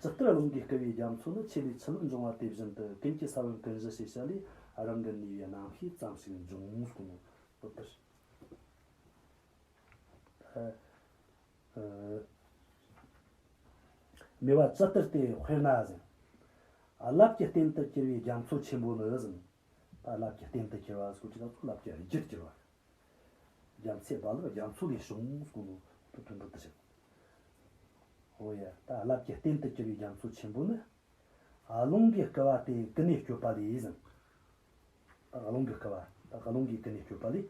ཇི་ལྟར་རླུང་གིས་བསྐུལ་བའི་རྒྱ་མཚོ་ནི། ཆུ་ལས་ཆུ་རླབས་འབྱུང་བ་དེ་བཞིན་དུ། ཀུན་གྱི་ས་བོན་ཀུན་གཞི་ཞེས་བྱ་ལས། རང་གི་ནུས་པའི་རྣམ་ཤེས་ཙམ་ཞིག་འབྱུང་། གསུངས་ནོ། འོ་ད། ཨ། ཨ། སྨྲས་པ། ཇི་ལྟར་དེ་དཔེར་ན་ཟེར། རླབས་ཀྱི་རྟེན་དུ་གྱུར་པའི་རྒྱ་མཚོ་ཆེན་པོ་ནི་ཟེར། ད་རླབས་ཀྱི་རྟེན་དུ་གྱུར་པ་ཟེར་གོ་དུས་ད་ཚོ་རླབས་ཀྱི་རྒྱུར་གྱུར་པ། རྒྱ་མཚོའི་རྦ་རླབས་རྒྱ་མཚོ་ལས་བྱུང་ཟེར་གོ་ནོ་དོན་དག་དེ་བཤད། འོ་ཡ། ད་རླབས་ཀྱི་རྟེན་དུ་གྱུར་པའི་རྒྱ་མཚོ་ཆེན་པོ་ནི། རླུང་གིས་བསྐུལ་བ་དེས་ཀུན་ནས་བསྐྱོད་པ་ལས་ཟེར། ད་རླུང་གིས་བསྐུལ་བ། ད་རླུང་གིས་ཀུན་ནས་བསྐྱོད་པ་ལས།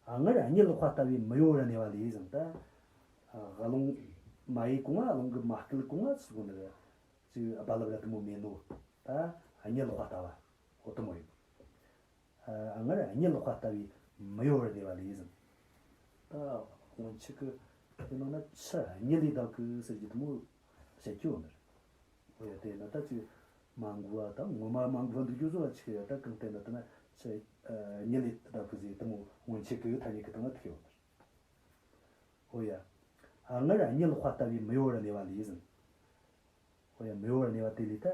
སྔར་གཉིད་ལོག་པ་ལྟ་བུའི་མི་གཡོ་བར་གནས་པ་ལས་ཟེར། ད་རླུང་མ་ཡེ་གོང་ང་། རླུང་གིས་མ་བསྐུལ་གོང་ང་ཟེར་གོ་ནི་རེད། ཅིག་རྦ་རླབས་ར་དེ་མོ་མེད་ནོ། ད་གཉིད་ལོག་པ་ལྟ་བུ། འོ་དེ་མོ་ཡིན། ཨ། སྔར་གཉིད་ལོག་པ་ལྟ་བུའི་མི་གཡོ་བར་གནས་པ་ལས་ཟེར། ད་སྔོན་ཆད་གི་དེ་ནང་ན་ཆུ་གཉིད་ལས་ལྡབ་གི་ཟེར་རྒྱུ་དེ་མོ་བཤད་རྒྱུ་ཡོད་ནི་རེད། འོ་ཡ། དེ་ན་ད་ཅིག་མ་འགོར་བ་དང་ངོ་མ་མ་འགོར་བ་འདུག་རྒྱུ་བཟོ་བ་ཅིག་ཡོད། ད་གང་ལྟར་ན་དེ་ན་ཆུ་གཉིད་ལས་ལྡབ་གི་ཟེར་དེ་མོ་སྔོན་ཆད་གི་ཐ་སྙད་གི་སྟེང་ན་ཐུག་ཡོད་ནི་རེད། འོ་ཡ། སྔར་གཉིད་ལོག་པ་ལྟ་བུའི་མི་གཡོ་བར་གནས་པ་ལས་ཟེར། འོ་ཡ། མི་གཡོ་བར་གནས་པ་དེ་ལས་ད་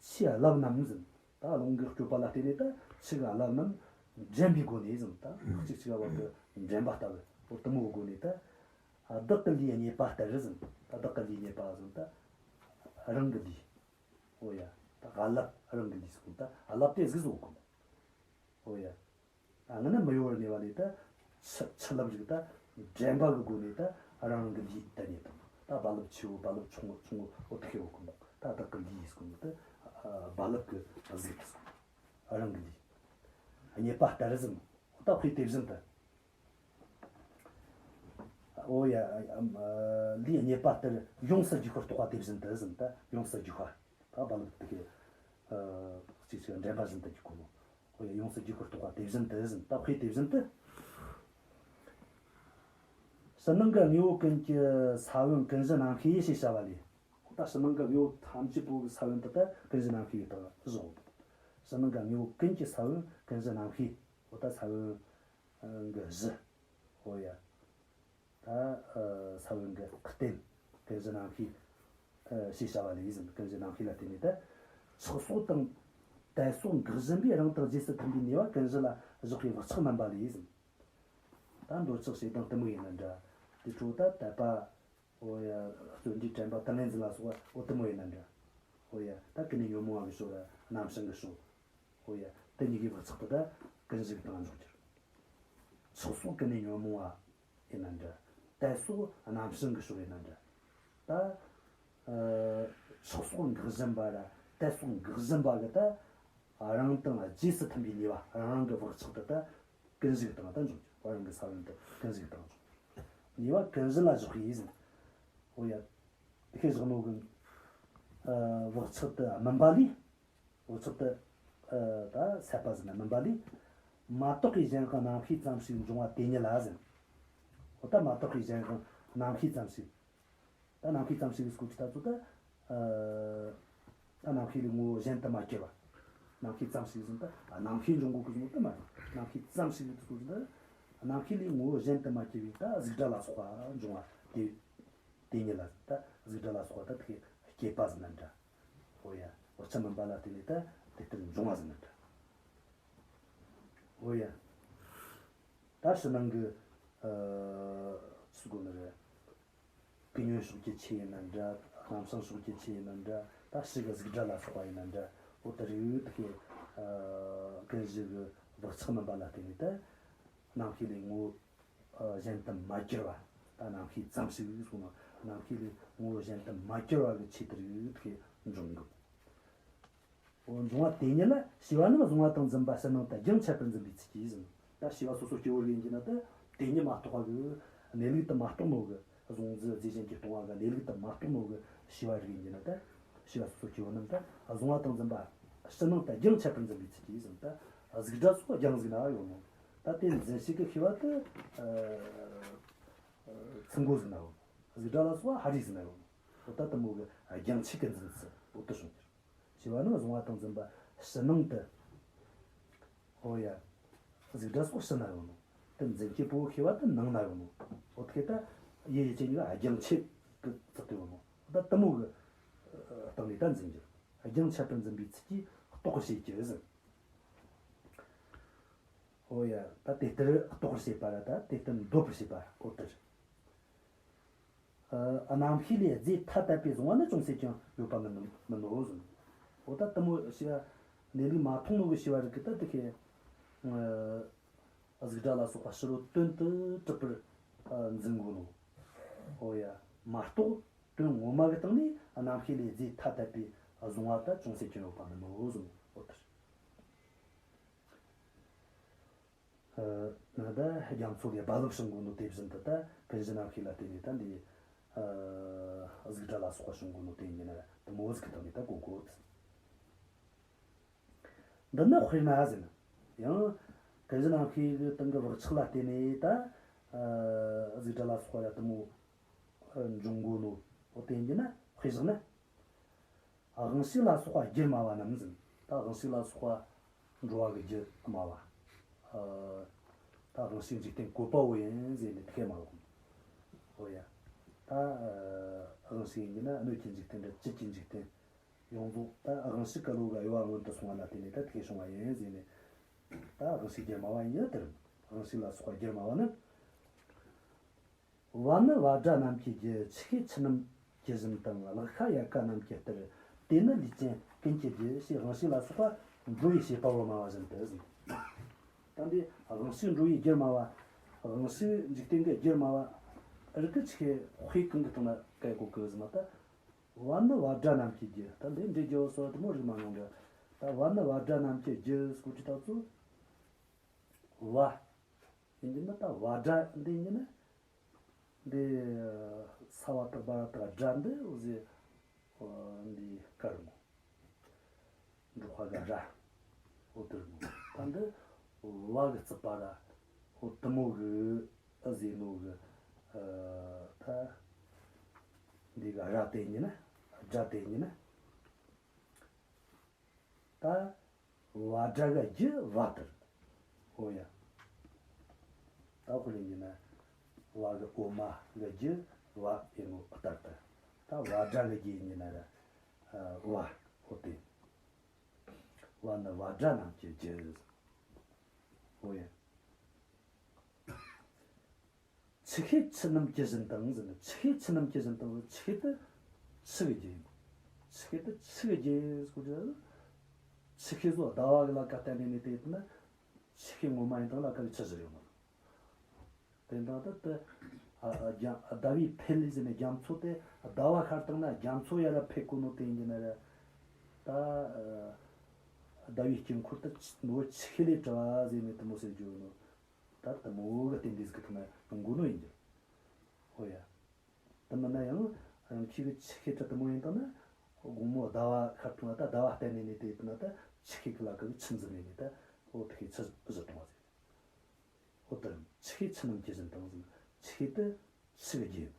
ཆུའི་རླབས་རྣམས་ཟེར། ད་རླུང་གིས་བསྐྱོད་པ་ལ་བརྟེན་ནས་ད་ཆུ་གི་རླབས་རྣམས་འདྲེན་པའི་སྒོ་ནས་ཟེར། ད་གཅིག་གཅིག་ག་བར་དུ་འདྲེན་པ་ལྟ་བུ། འོ་དེ་མོའི་སྒོ་ནས་ད། བདག་གི་ལུས་རྙེད་པ་ལྟར་ཟེར། ད་བདག་གི་ལུས་རྙེད་པ་ཟེར། ད་རང་གི་ལུས། འོ་ཡ། ད་རླབས་རང་གི་ལུས་ཟེར། ད་རླབས་དེ་གཟུགས་སུ་གོ། འོ་ཡ། ཨ། སྔར་གཉིད་མི་གཡོ་བར་གནས་པ་ལས་ད་ཆུ་ཆུ་རླབས་རིགས་ད་འདྲེན་པ་གི་སྒོ་ནས་ད་རང་རང་གི་ལུས་དེ་རྙེད་དང་། ད་རྦ་རླབས་ཆེ་བོ་རྦ་རླབས་ཆུང་བོ་ཆུང་བོ་འོ་དེ་ཤེས་གོ་གི་འདུག། ད་བདག་གི་ལུས་ཟེར་གོ་ནོ་ད་རྦ་རླབས་གི་གཟུགས་དེ་ཟེར། རང་གི་ལུས་རྙེད་པ་ལྟར་ཟེར། འོ་ད་དཔེ་དེ་བཞིན་དུ། འོ་ཡ། ཨ། ལུས་རྙེད་པ་ལྟར་ཡོངས་སུ་རྒྱུ་ཤར་རྟོགས་པ་དེ་བཞིན་དུ་ཟེར། ད་ཡོངས་སུ་རྒྱུ་ཤར། ད་རྦ་རླབས་དེ་གི། ཨ། གཅིག་གཅིག་འདྲེན་པ་བཞིན་དུ་རྒྱུ་གོ་ནོ། འོ་ཡ། ཡོངས་སུ་རྒྱུ་ཤར་རྟོགས་པ་དེ་བཞིན་དུ་ཟེར། ད་དཔེ་དེ་བཞིན་དུ། ཕྱི་ནང་གི་དངོས་པོ་ཀུན་གྱི་ས་བོན་ཀུན་གཞི་རྣམ་ཤེས་ཡིན་ཞེས་བྱ་བ་ལས། ད་ཕྱི་ནང་གི་དངོས་པོ་ཐམས་ཅད་པོ་གི་ས་བོན་དེ་ད་ཀུན་གཞི་རྣམ་ཤེས་ཡིན་དང་བཞག། ཕྱི་ནང་གི་དངོས་པོ་ཀུན་གྱི་ས་བོན་ཀུན་གཞི་རྣམ་ཤེས། འོ་ད་ས་བོན་གི་གཞི། འོ་ཡ། ད་ཨ་ས་བོན་གི་རྟེན། ཀུན་གཞི་རྣམ་ཤེས། ཨ་ཞེས་བྱ་བ་ལས་ཟེར། ཀུན་གཞི་རྣམ་ཤེས་ལ་བརྟེན་ནས་ད་ཆགས་སོགས་དང་དད་སོགས་འགག་བཞིན་པས་རང་དང་རྗེས་སུ་མཐུན་པའི་ནུས་པ་ཀུན་གཞི་ལ་བཞག་པའི་བག་ཆགས་རྣམ་པ་ལས་ཟེར། ད་འདོད་ཆགས་ཞེ་སྡང་གཏི་མུག་ཡིན་ན་འདྲ། དེ་ཚོ་ད་དད་པ། འོ་ཡ། བརྩོན་འགྲུས་དྲན་པ་ཏིང་ངེ་འཛིན་ལ་སོགས་པ་འོ་དེ་མོ་ཡིན་ན་འདྲ། འོ་ཡ། ད་ཀུན་ནས་ཉོན་མོངས་པ་གི་ཕྱོགས་ར་རྣམ་བྱང་གི་ཕྱོགས། འོ་ཡ། དེ་གཉིས་ཀའི་བག་ཆགས་དེ་ད་ཀུན་གཞི་གི་སྟེང་འཇོག་རྒྱུ། ཆགས་སོགས་ཀུན་ནས་ཉོན་མོངས་པ་ཡིན་ན་འདྲ། དད་སོགས་རྣམ་བྱང་གི་ཕྱོགས་ཡིན་ན་འདྲ། ད་ཨ་ཆགས་སོགས་འགག་བཞིན་པ་ར་དད་སོགས་འགག་བཞིན་པ་གི་ད་རང་དང་རྗེས་སུ་མཐུན་པའི་ནུས་པ། རང་རང་གི་བག་ཆགས་དེ་ད་ཀུན་གཞི་གི་སྟེང་ད་འཇོག་རྒྱུ། རང་གི་ས་བོན་དེ་ཀུན་གཞི་གི་སྟེང་འཇོག་རྒྱུ། ནུས་པ་ཀུན་གཞི་ལ་བཞག་པའི་ཟེར། འོ་ཡ། དེ་ཤེས་བཞག་ནོ་གི། ཨ་བག་ཆགས་དེ་སྨིན་པ་ལས། བག་ཆགས་དེ་ཨ་ད་སད་པ་ཟེར་ན་སྨིན་པ་ལས། མ་དག་པའི་གཞན་དབང་རྣམ་ཤེས་ཙམ་ཞིག་འབྱུང་བ་དེ་ཉིད་ལ་ཟེར། འོ་ད་མ་དག་པའི་གཞན་དབང་རྣམ་ཤེས་ཙམ་ཞིག། ད་རྣམ་ཤེས་ཙམ་ཞིག་གི་སྐོར་གྱི་ད་ཚོ་ད། ཨ་ད་རྣམ་ཤེས་ལས་ངོ་བོ་གཞན་དུ་མ་གྱུར་པ། རྣམ་ཤེས་ཙམ་ཞིག་ཟེར་ན་ད་རྣམ་ཤེས་འབྱུང་གོ་གི་ཟེར་ནོ་དེ་མ་རེད། རྣམ་ཤེས་ཙམ་ཞིག་གི་སྐོར་གྱི་ད། རྣམ་ཤེས་ལས་ངོ་བོ་གཞན་དུ་མ་གྱུར་པའི་ད་གཟུགས་སྒྲ་ལ་སོགས་པ་འབྱུང་བ་དེ། དེ་ཉིད་ལ་ད་གཟུགས་སྒྲ་ལ་སོགས་པ་ད་དེ་སྐྱེས་པ་ཟེར་ན་འདྲ། འོ་ཡ། བག་ཆགས་སྨིན་པ་ལ་བརྟེན་ནས་ད་དེ་ལྟར་འབྱུང་བ་ཟེར་ན་འདྲ། འོ་ཡ། ད་ཕྱི་ནང་གི་ཨ་ཟེར་གོ་ནི་རེད། ཀུན་ཉོན་ཕྱོགས་ཀྱི་ཆོས་ཡིན་ན་འདྲ། རང་བྱུང་ཕྱོགས་ཀྱི་ཆོས་ཡིན་ན་འདྲ། ད་ཕྱི་གི་གཟུགས་སྒྲ་ལ་སོགས་པ་ཡིན་ན་འདྲ། འོ་དེ་རིགས་དེ་གི་ཀུན་གཞི་གི་བག་ཆགས་མིན་པ་ལ་བརྟེན་ནས་ད་རྣམ་ཤེས་ལས་ངོ་བོ་གཞན་དུ་མ་གྱུར་པ། ད་རྣམ་ཤེས་ཙམ་ཞིག་གསུངས་ནོ། རྣམ་ཤེས་ལས་ངོ་བོ་གཞན་དུ་མ་གྱུར་པ་གི་ཆོས་དེ་རིགས་དེ་གི་འབྱུང་གི། འབྱུང་བ་དེ་ཉིད་ལ་བྱས་པ་རྣམས་གཟུང་བ་དང་འཛིན་པ་ཕྱི་ནང་དུ་རྒྱང་ཆད་པར་འཛིན་པའི་ཚུལ་གྱིས་ཟེར། ད་བྱས་པ་སོ་སོ་སྐྱེ་བོ་རིགས་ཡིན་གྱི་ན་ད་དེ་ཉིད་མ་རྟོགས་པ་གི་གནས་ལུགས་དེ་མ་རྟོགས་ནོ་གི་གཟུང་འཛིན་རྫས་གཞན་གྱིས་སྟོང་བ་གི་གནས་ལུགས་དེ་མ་རྟོགས་ནོ་གི་བྱས་པ་རིགས་ཡིན་གྱི་ན་ད་བྱས་པ་སོ་སོ་སྐྱེ་བོ་རྣམས་ད་གཟུང་བ་དང་འཛིན་པ་ཕྱི་ནང་དུ་རྒྱང་ཆད་པར་འཛིན་པའི་ཚུལ་གྱིས་ཟེར། ད་གཟུགས་སྒྲ་སོགས་རྒྱང་ཟིག་ན་ཡོད་ནོ། ད་དེ་འཛིན་བྱེད་ཀྱི་ཤེས་པ་དེ་ཚིག་མགོ་ཟིག་ན་ཡོད་ནོ། གཟུགས་སྒྲ་ལ་སོགས་པ་ཧ་རི་ཟིག་ན་ཡོད་ནོ། ད་དེ་མོ་གི་རྒྱང་ཆད་ཀྱི་འཛིན་ཚུལ་འོ་དེ་བྱུང་གི། བྱས་པ་རྣམས་གཟུང་བ་དང་འཛིན་པ་ཕྱི་ནང་དུ། ཨོ་ཡ། གཟུགས་སྒྲ་སོགས་ཕྱི་ན་ཡོད་ནོ། དེ་འཛིན་སྐྱེས་པོ་ཤེས་པ་དེ་ནང་ན་ཡོད་ནོ། ཨོ་དེ་ད་ཡུལ་ཡུལ་ཅན་གཉིས་ཀ་རྒྱང་ཆད་ཀྱི་ཚུལ་དུ་ཡོད་ནོ། ད་དེ་མོ་གི་སྟེང་ནས་ད་འཛིན་རྒྱུ། རྒྱང་ཆད་པར་འཛིན་པའི་ཚུལ་གྱིས་རྟོགས་པར་བྱེད་ཀྱི་ཟེར། ཨོ་ཡ། ད་དེ་ལྟར་རྟོགས་པར་བྱེད་པ་ར་ད་དེ་ལྟར་འདོད་པར་བྱེད་པ་ཨོ་དེ་རེད། ཨ། རྣམ་ཤེས་ལས་རྫས་ཐ་དད་པའི་གཟུང་བ་ནི་ཅུང་ཟད་ཀྱང་ཡོད་པ་མིན་ནོ་མིན་ནོ་ཟེར། འོ་ད་དེ་མོ་བྱས་པ་གནས་ལུགས་མ་མཐོང་ནོ་གི་བྱས་པ་རིགས་ཀྱིས་ད་དེ་ཁེ། ཨ། གཟུགས་སྒྲ་ལ་སོགས་པ་ཕྱི་རོལ་དོན་དུ་གྲུབ་པར་ཨ་འཛིན་གོ་ནོ། འོ་ཡ། མ་གཏོགས་དོན་ངོ་མ་གི་སྟེང་ནས་རྣམ་ཤེས་ལས་རྫས་ཐ་དད་པའི་གཟུང་བ་ད་ཅུང་ཟད་ཀྱང་ཡོད་པ་མིན་ནོ་ཟེར། འོ་དེ་རེད། ཨ། ད་རྒྱ་མཚོ་ལས་རྦ་རླབས་བྱུང་གོ་ནོ་དེ་བཞིན་དུ་ད་ཀུན་གཞི་རྣམ་ཤེས་ལ་བརྟེན་ནས་ད་འདི། ཨ། གཟུགས་སྒྲ་ལ་སོགས་པ་བྱུང་གོ་ནོ་དེ་ཡིན་ན་དེ་མོ་ཟིག་གི་སྟེང་ནས་ད་གོ་དགོས། འདི་ནི་དཔེར་ན་ཟེར་ན། ཡང་ཀུན་གཞི་རྣམ་ཤེས་ཀྱི་སྟེང་གི་བག་ཆགས་ལ་བརྟེན་ནས་ད། ཨ། གཟུགས་སྒྲ་ལ་སོགས་པ་ཡ་དེ་མོ་འབྱུང་གོ་ནོ་དེ་ཡིན་ན་དཔེ་བཞག་ན། དབང་ཕྱུག་ལ་སོགས་པ་རྒྱུ་སྨྲ་བ་རྣམས་ཟེར། ད་དབང་ཕྱུག་ལ་སོགས་པ་འགྲོ་བ་གི་རྒྱུ་སྨྲ་བ། ཨ། ད་དབང་ཕྱུག་འཇིག་རྟེན་བཀོད་པ་བོ་ཡིན་ཟེར་ནས་དེ་སྨྲ་བ། ཨོ་ཡ། ད་ཨ་དབང་ཕྱུག་ཡིན་གྱི་ན་སྣོད་ཀྱི་འཇིག་རྟེན་དང་བཅུད་ཀྱི་འཇིག་རྟེན། ཡོངས་རྫོགས་ད་དབང་ཕྱུག་གི་བློ་གི་གཡོ་བ་མངོན་དུ་སོང་བ་ལ་བརྟེན་ནས་ད་དེ་བྱུང་བ་ཡིན་ཟེར་ནས། ད་དབང་ཕྱུག་རྒྱུ་སྨྲ་བ་ཡིན་ཡོད་དེ་རེད། དབང་ཕྱུག་ལ་སོགས་པ་རྒྱུ་སྨྲ་བ་ནི། བ་ནི་བ་སྒྲ་རྣམས་ཀྱི་རྒྱུ། ཆུ་ཤེལ་ཆུ་སྣུམ་གྱི་བཞིན་དང་། གླགས་ཤ་ཡལ་ག་རྣམས་ཀྱི་གཏེར། དེ་ནི་ལུས་ཅན་ཀུན་གྱི་རྒྱུ། ཞེས་དབང་ཕྱུག་ལ་སོགས་པ་འགྲོ་བའི་བྱེད་པ་བོ་སྨྲ་བ་བཞིན་དུ་ཟེར། ད་འདི་དབང་ཕྱུག་འགྲོ་བའི་རྒྱུ་སྨྲ་བ། དབང་ཕྱུག་འཇིག་རྟེན་གྱི་རྒྱུ་སྨྲ་བ། རིགས་ཀྱི་ཆུ་ཤེལ་དཔེ་གང་གི་སྟེང་ན་བཀལ་གོ་གི་ཟེར་ན་ད། བ་ནི་བ་སྒྲ་རྣམས་ཀྱི་རྒྱུ། ད་འདི་འདྲའི་རྒྱུ་བོ་སོགས་དེ་མོ་རིགས་མང་ཉུང་གི། ད་བ་ནི་བ་སྒྲ་རྣམས་ཀྱི་རྒྱུ་ཟེར་གོ་དུས་ད་ཚོ། བ། ཡིན་གྱི་ན་ད་བ་སྒྲ་འདི་ཡིན་གྱི་ན། འདི་ས་བ་དག་བ་ར་དག་སྒྲ་འདི་འོ་ཟེ། འདི་དཀར་མོ། འབྲོག་པ་ག་ར། འོ་དེ་རེད་མོ། ད་འདི་བ་གི་རྩིབ་པ་ར། འོ་དེ་མོ་གི་ཨ་ཟེ་ནོ་གི། ཨ། ད་འདི་ག་ར་དེ་ཡིན་གྱི་ན། སྒྲ་དེ་ཡིན་གྱི་ན། ད་བ་སྒྲ་གི་རྒྱུ་བ་དེ་རེད། འོ་ཡ། ད་དཔེ་ལེན་གྱི་ན། བ་གི་འོ་མ་གི་རྒྱུ་བ་ཡིན་ནོ་ལྟར་དུ། ད་བ་སྒྲ་གི་རྒྱུ་ཡིན་གྱི་ན་ར། ཨ། བ། འོ་དེ། བ་ནི་བ་སྒྲ་རྣམས་ཀྱི་རྒྱུ། འོ་ཡ། ཆུ་ཤེལ་ཆུ་སྣུམ་གྱི་བཞིན་དང་ཟེར་ན། ཆུ་ཤེལ་ཆུ་སྣུམ་གྱི་བཞིན་དང་ཟེར། ཆུ་ཤེལ་དེ་ཆུ་གི་རྒྱུ་ཡིན། ཆུ་ཤེལ་དེ་ཆུ་གི་རྒྱུ་ཡིན་ཟེར་གོ་རྒྱུ། ཆུ་ཤེལ་བཟོ་ཟླ་བ་གི་ལ་ཀ་བརྟེན་ནས་ནི་དེ་ཡིན་ན། ཆུ་ཤེལ་ངོ་མ་ཡིན་དང་ལ་ཀ་གི་ཆུ་བཞུར་ཡོང་ནོ། དེ་འདྲ་ད་དེ། ཨ། ཨ། རྒྱ། ཟླ་བའི་འཕེལ་ཟེར་ནས་རྒྱ་མཚོ་དེ་ཟླ་བ་ཤར་བཏང་ན་རྒྱ་མཚོ་ཡར་འཕེལ་གོ་ནོ་དེ་ཡིན་གྱི་ན་ར། ད། ཨ། ཟླ་བའི་དཀྱིལ་འཁོར་དེ་ཆུ། ནོ་ཆུ་ཤེལ་ལས་གྲུབ་པ་ཟེར་ནས་དེ་མོ་ཟེར་རྒྱུ་ནོ། ད་དེ་མོ་གི་རྟེན་འབྲེལ་ཟིག་གི་ཐོག་ནས་ཡོང་གོ་ནོ་ཡིན་རྒྱུ། ཨོ་ཡ། དེ་མིན་ན་ཡང་རང་ཁྱི་གི་ཆུ་ཤེལ་དེ་དེ་མོ་ཡིན་དང་ན། དགོང་མོ་ཟླ་བ་ཤར་བཏང་ན་ད་ཟླ་བ་བརྟེན་ནས་ནི་དེ་ཡིན་ན་ད་ཆུ་ཤེལ་གི་ལ་ཀ་གི་ཆུ་འཛིན་ནས་ནི་ད། ཨོ་དེ་ཤེལ་ཆུ་བཞུར་བཏང་བ་ཟེར། ཨོ་དེ་ཆུ་ཤེལ་ཆུ་སྣུམ་གྱི་བཞིན་དང་ཟེར། ཆུ་ཤེལ་དེ་ཆུ་གི་རྒྱུ་ཡིན་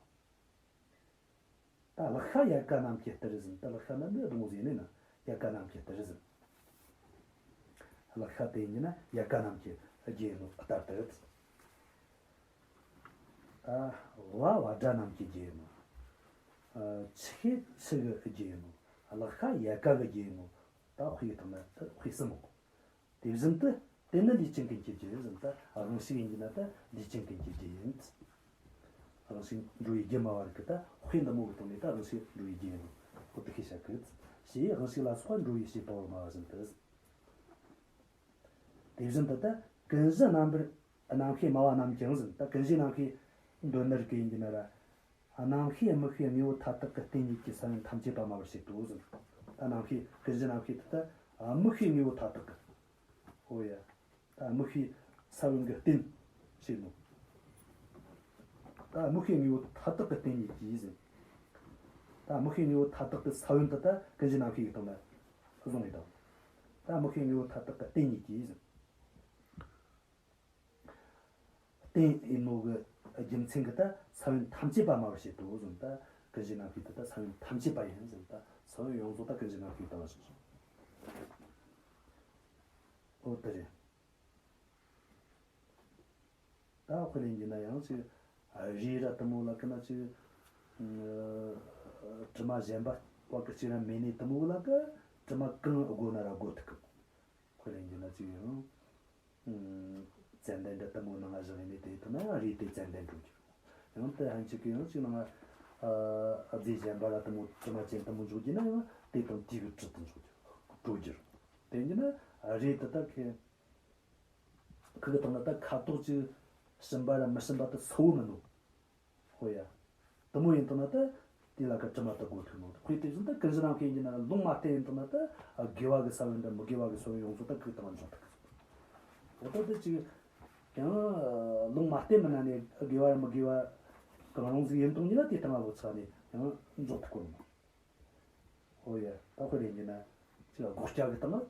ནོ། ད་གླགས་ཤ་ཡལ་ག་རྣམས་ཀྱི་གཏེར་ཟེར། ད་གླགས་ཤ་ནི་འདི་སྡོང་བོ་ཟེར་ནས་ན་ཡལ་ག་རྣམས་ཀྱི་གཏེར་ཟེར། གླགས་ཤ་དེ་ཡིན་ན་ཡལ་ག་རྣམས་ཀྱི་རྒྱུ་ཡིན་ནོ་ལྟར་དུ། ད་བ་བ་སྒྲ་རྣམས་ཀྱི་རྒྱུ་ཡིན་ནོ། ཨ། ཆུ་ཤེལ་ཆུ་གི་རྒྱུ་ཡིན་ནོ། གླགས་ཤ་ཡལ་ག་གི་རྒྱུ་ཡིན་ནོ། ད་དཔེ་ཐོག་ན་ད་དཔེ་གསུམ་མོ། དེ་བཞིན་དུ་དེ་ནི་ལུས་ཅན་ཀུན་གྱི་རྒྱུ་ཟེར། ད་དབང་ཕྱུག་ཡིན་གྱི་ན་ད་ལུས་ཅན་ཀུན་གྱི་རྒྱུ་ཡིན། དབང་ཕྱུག་འགྲོ་བའི་རྒྱུ་སྨྲ་བ་རིགས་ཀྱི་ད་དཔེ་འདི་མོ་གི་སྟེང་ནས་ད་དབང་ཕྱུག་འགྲོ་བའི་རྒྱུ་ཡིན་ནོ། ཁོ་དེ་ཤེས་བྱ་གི། ཞེས་དབང་ཕྱུག་ལ་སོགས་པ་འགྲོ་བའི་བྱེད་པའོ་སྨྲ་བ་བཞིན་དུ། དེ་བཞིན་དུ་ད་ཀུན་གཞི་རྣམ་པར་རྣམ་ཤེས་སྨྲ་བ་རྣམས་ཀྱང་ཟེར། ད་ཀུན་གཞི་རྣམ་ཤེས་འདོད་ནི་རིགས་ཀྱི་ཡིན་གྱི་ན་ར། རྣམ་ཤེས་དམིགས་པའི་དངོས་པོ་མཐའ་དག་གི་རྟེན་ཉིད་ཀྱི་ས་བོན་ཐམས་ཅད་པ་སྨྲ་བར་བྱེད་དོ་ཟེར། ད་རྣམ་ཤེས་ཀུན་གཞི་རྣམ་ཤེས་དེ་ད་དམིགས་པའི་དངོས་པོ་མཐའ་དག་གི། ཨོ་ཡ། ད་དམིགས་པའི་ས་བོན་གྱི་རྟེན་བྱེད་ནོ། ད་དམིགས་པའི་དངོས་པོ་མཐའ་དག་གི་རྟེན་ཉིད་ཀྱིས་ཟེར། ད་དམིགས་པའི་དངོས་པོ་མཐའ་དག་གི་ས་བོན་དེ་ད་ཀུན་གཞི་རྣམ་ཤེས་ཀྱི་སྟེང་ན་བཟུང་ངེ་དང་། ད་དམིགས་པའི་དངོས་པོ་མཐའ་དག་གི་རྟེན་ཉིད་ཀྱིས་ཟེར། རྟེན་ཡིན་ནོ་གི་རྒྱུ་མཚན་གྱིས་ད་ས་བོན་ཐམས་ཅད་པ་སྨྲ་བར་བྱེད་དོ་ཟེར། ད་ཀུན་གཞི་རྣམ་ཤེས་དེ་ད་ས་བོན་ཐམས་ཅད་པ་ཡིན་ཟེར། ད་ས་བོན་ཡོངས་རྫོགས་ད་ཀུན་གཞི་རྣམ་ཤེས་དང་བཞག། ཨོ་དེ་རེད། ད་དཔེ་ལེན་རྒྱུ་ན་ཡང་ཅིག་རས་ར་དེ་མོ་ལ་ཀི་ན་ཅིག་ཨ་དྲི་མ་གཞན་པ་བ་ཀི་ཅིག་ར་མེད་ནི་དེ་མོ་ལ་ཀི་དྲི་མ་གང་དགོས་ན་ར་དགོས་ཐུབ་གི། དཔེ་ལེན་རྒྱུ་ན་ཅིག་ཡང་ཨ་ཙན་དན་འདྲ་དེ་མོ་ནང་ང་བཞག་ཡིན་ནི་དེ་དེ་ན་ཡང་རས་དེ་ཙན་དན་འགྲོ་རྒྱུ་རེད། ཡང་དེ་ཧན་ཅིག་གི་ཡང་ཅིག་ནང་ང་ཨ་རྫས་གཞན་པ་ར་དེ་མོ་དྲི་མ་ཅན་དེ་མོ་འཇོག་རྒྱུ་ན་ཡང་དེ་དང་དེ་གི་དྲི་དེ་འཇོག་རྒྱུ་འགྲོ་རྒྱུ་རེད། དེ་ཡིན་ན་རས་དེ་ད་ཁེ་ཁུ་གི་སྟེང་ན་ད་ཁ་དོག་ཅིག་ཞིམ་པ་ར་མི་ཞིམ་པ་དེ་གསལ་བོ་མིན་ནོ། ཧོ་ཡ། དེ་མོ་ཡིན་དང་ན་ད་དེ་ལ་ཀ་དྲི་མ་དེ་དགོས་ཐུག་ནོ། དཔེ་དེ་བཞིན་ད་ཀུན་གཞི་རྣམ་ཤེས་ཡིན་ན་ལུང་མ་བསྟན་ཡིན་དང་ན་ད་དགེ་བ་གི་ས་བོན་དང་མི་དགེ་བ་གི་ས་བོན་ཡོངས་རྫོགས་ད་ཁུ་གི་སྟེང་ན་འཇོག་ཐུབ་གི། འོ་ད་དེ་ཅིག་ཡང་ལུང་མ་བསྟན་མིན་ན་ནི་དགེ་བ་ར་མི་དགེ་བ་གང་རུང་ཟིག་ཡིན་དང་ཡིན་ན་དེ་སྟེང་ལ་ལོ་ཚ་ནས་ཡང་འཇོག་ཐུབ་གོ་ནོ། ཨོ་ཡ། ད་དཔེ་ལེན་རྒྱུ་ན་ཅིག་སྒོག་སྐྱ་གི་སྟེང་ན་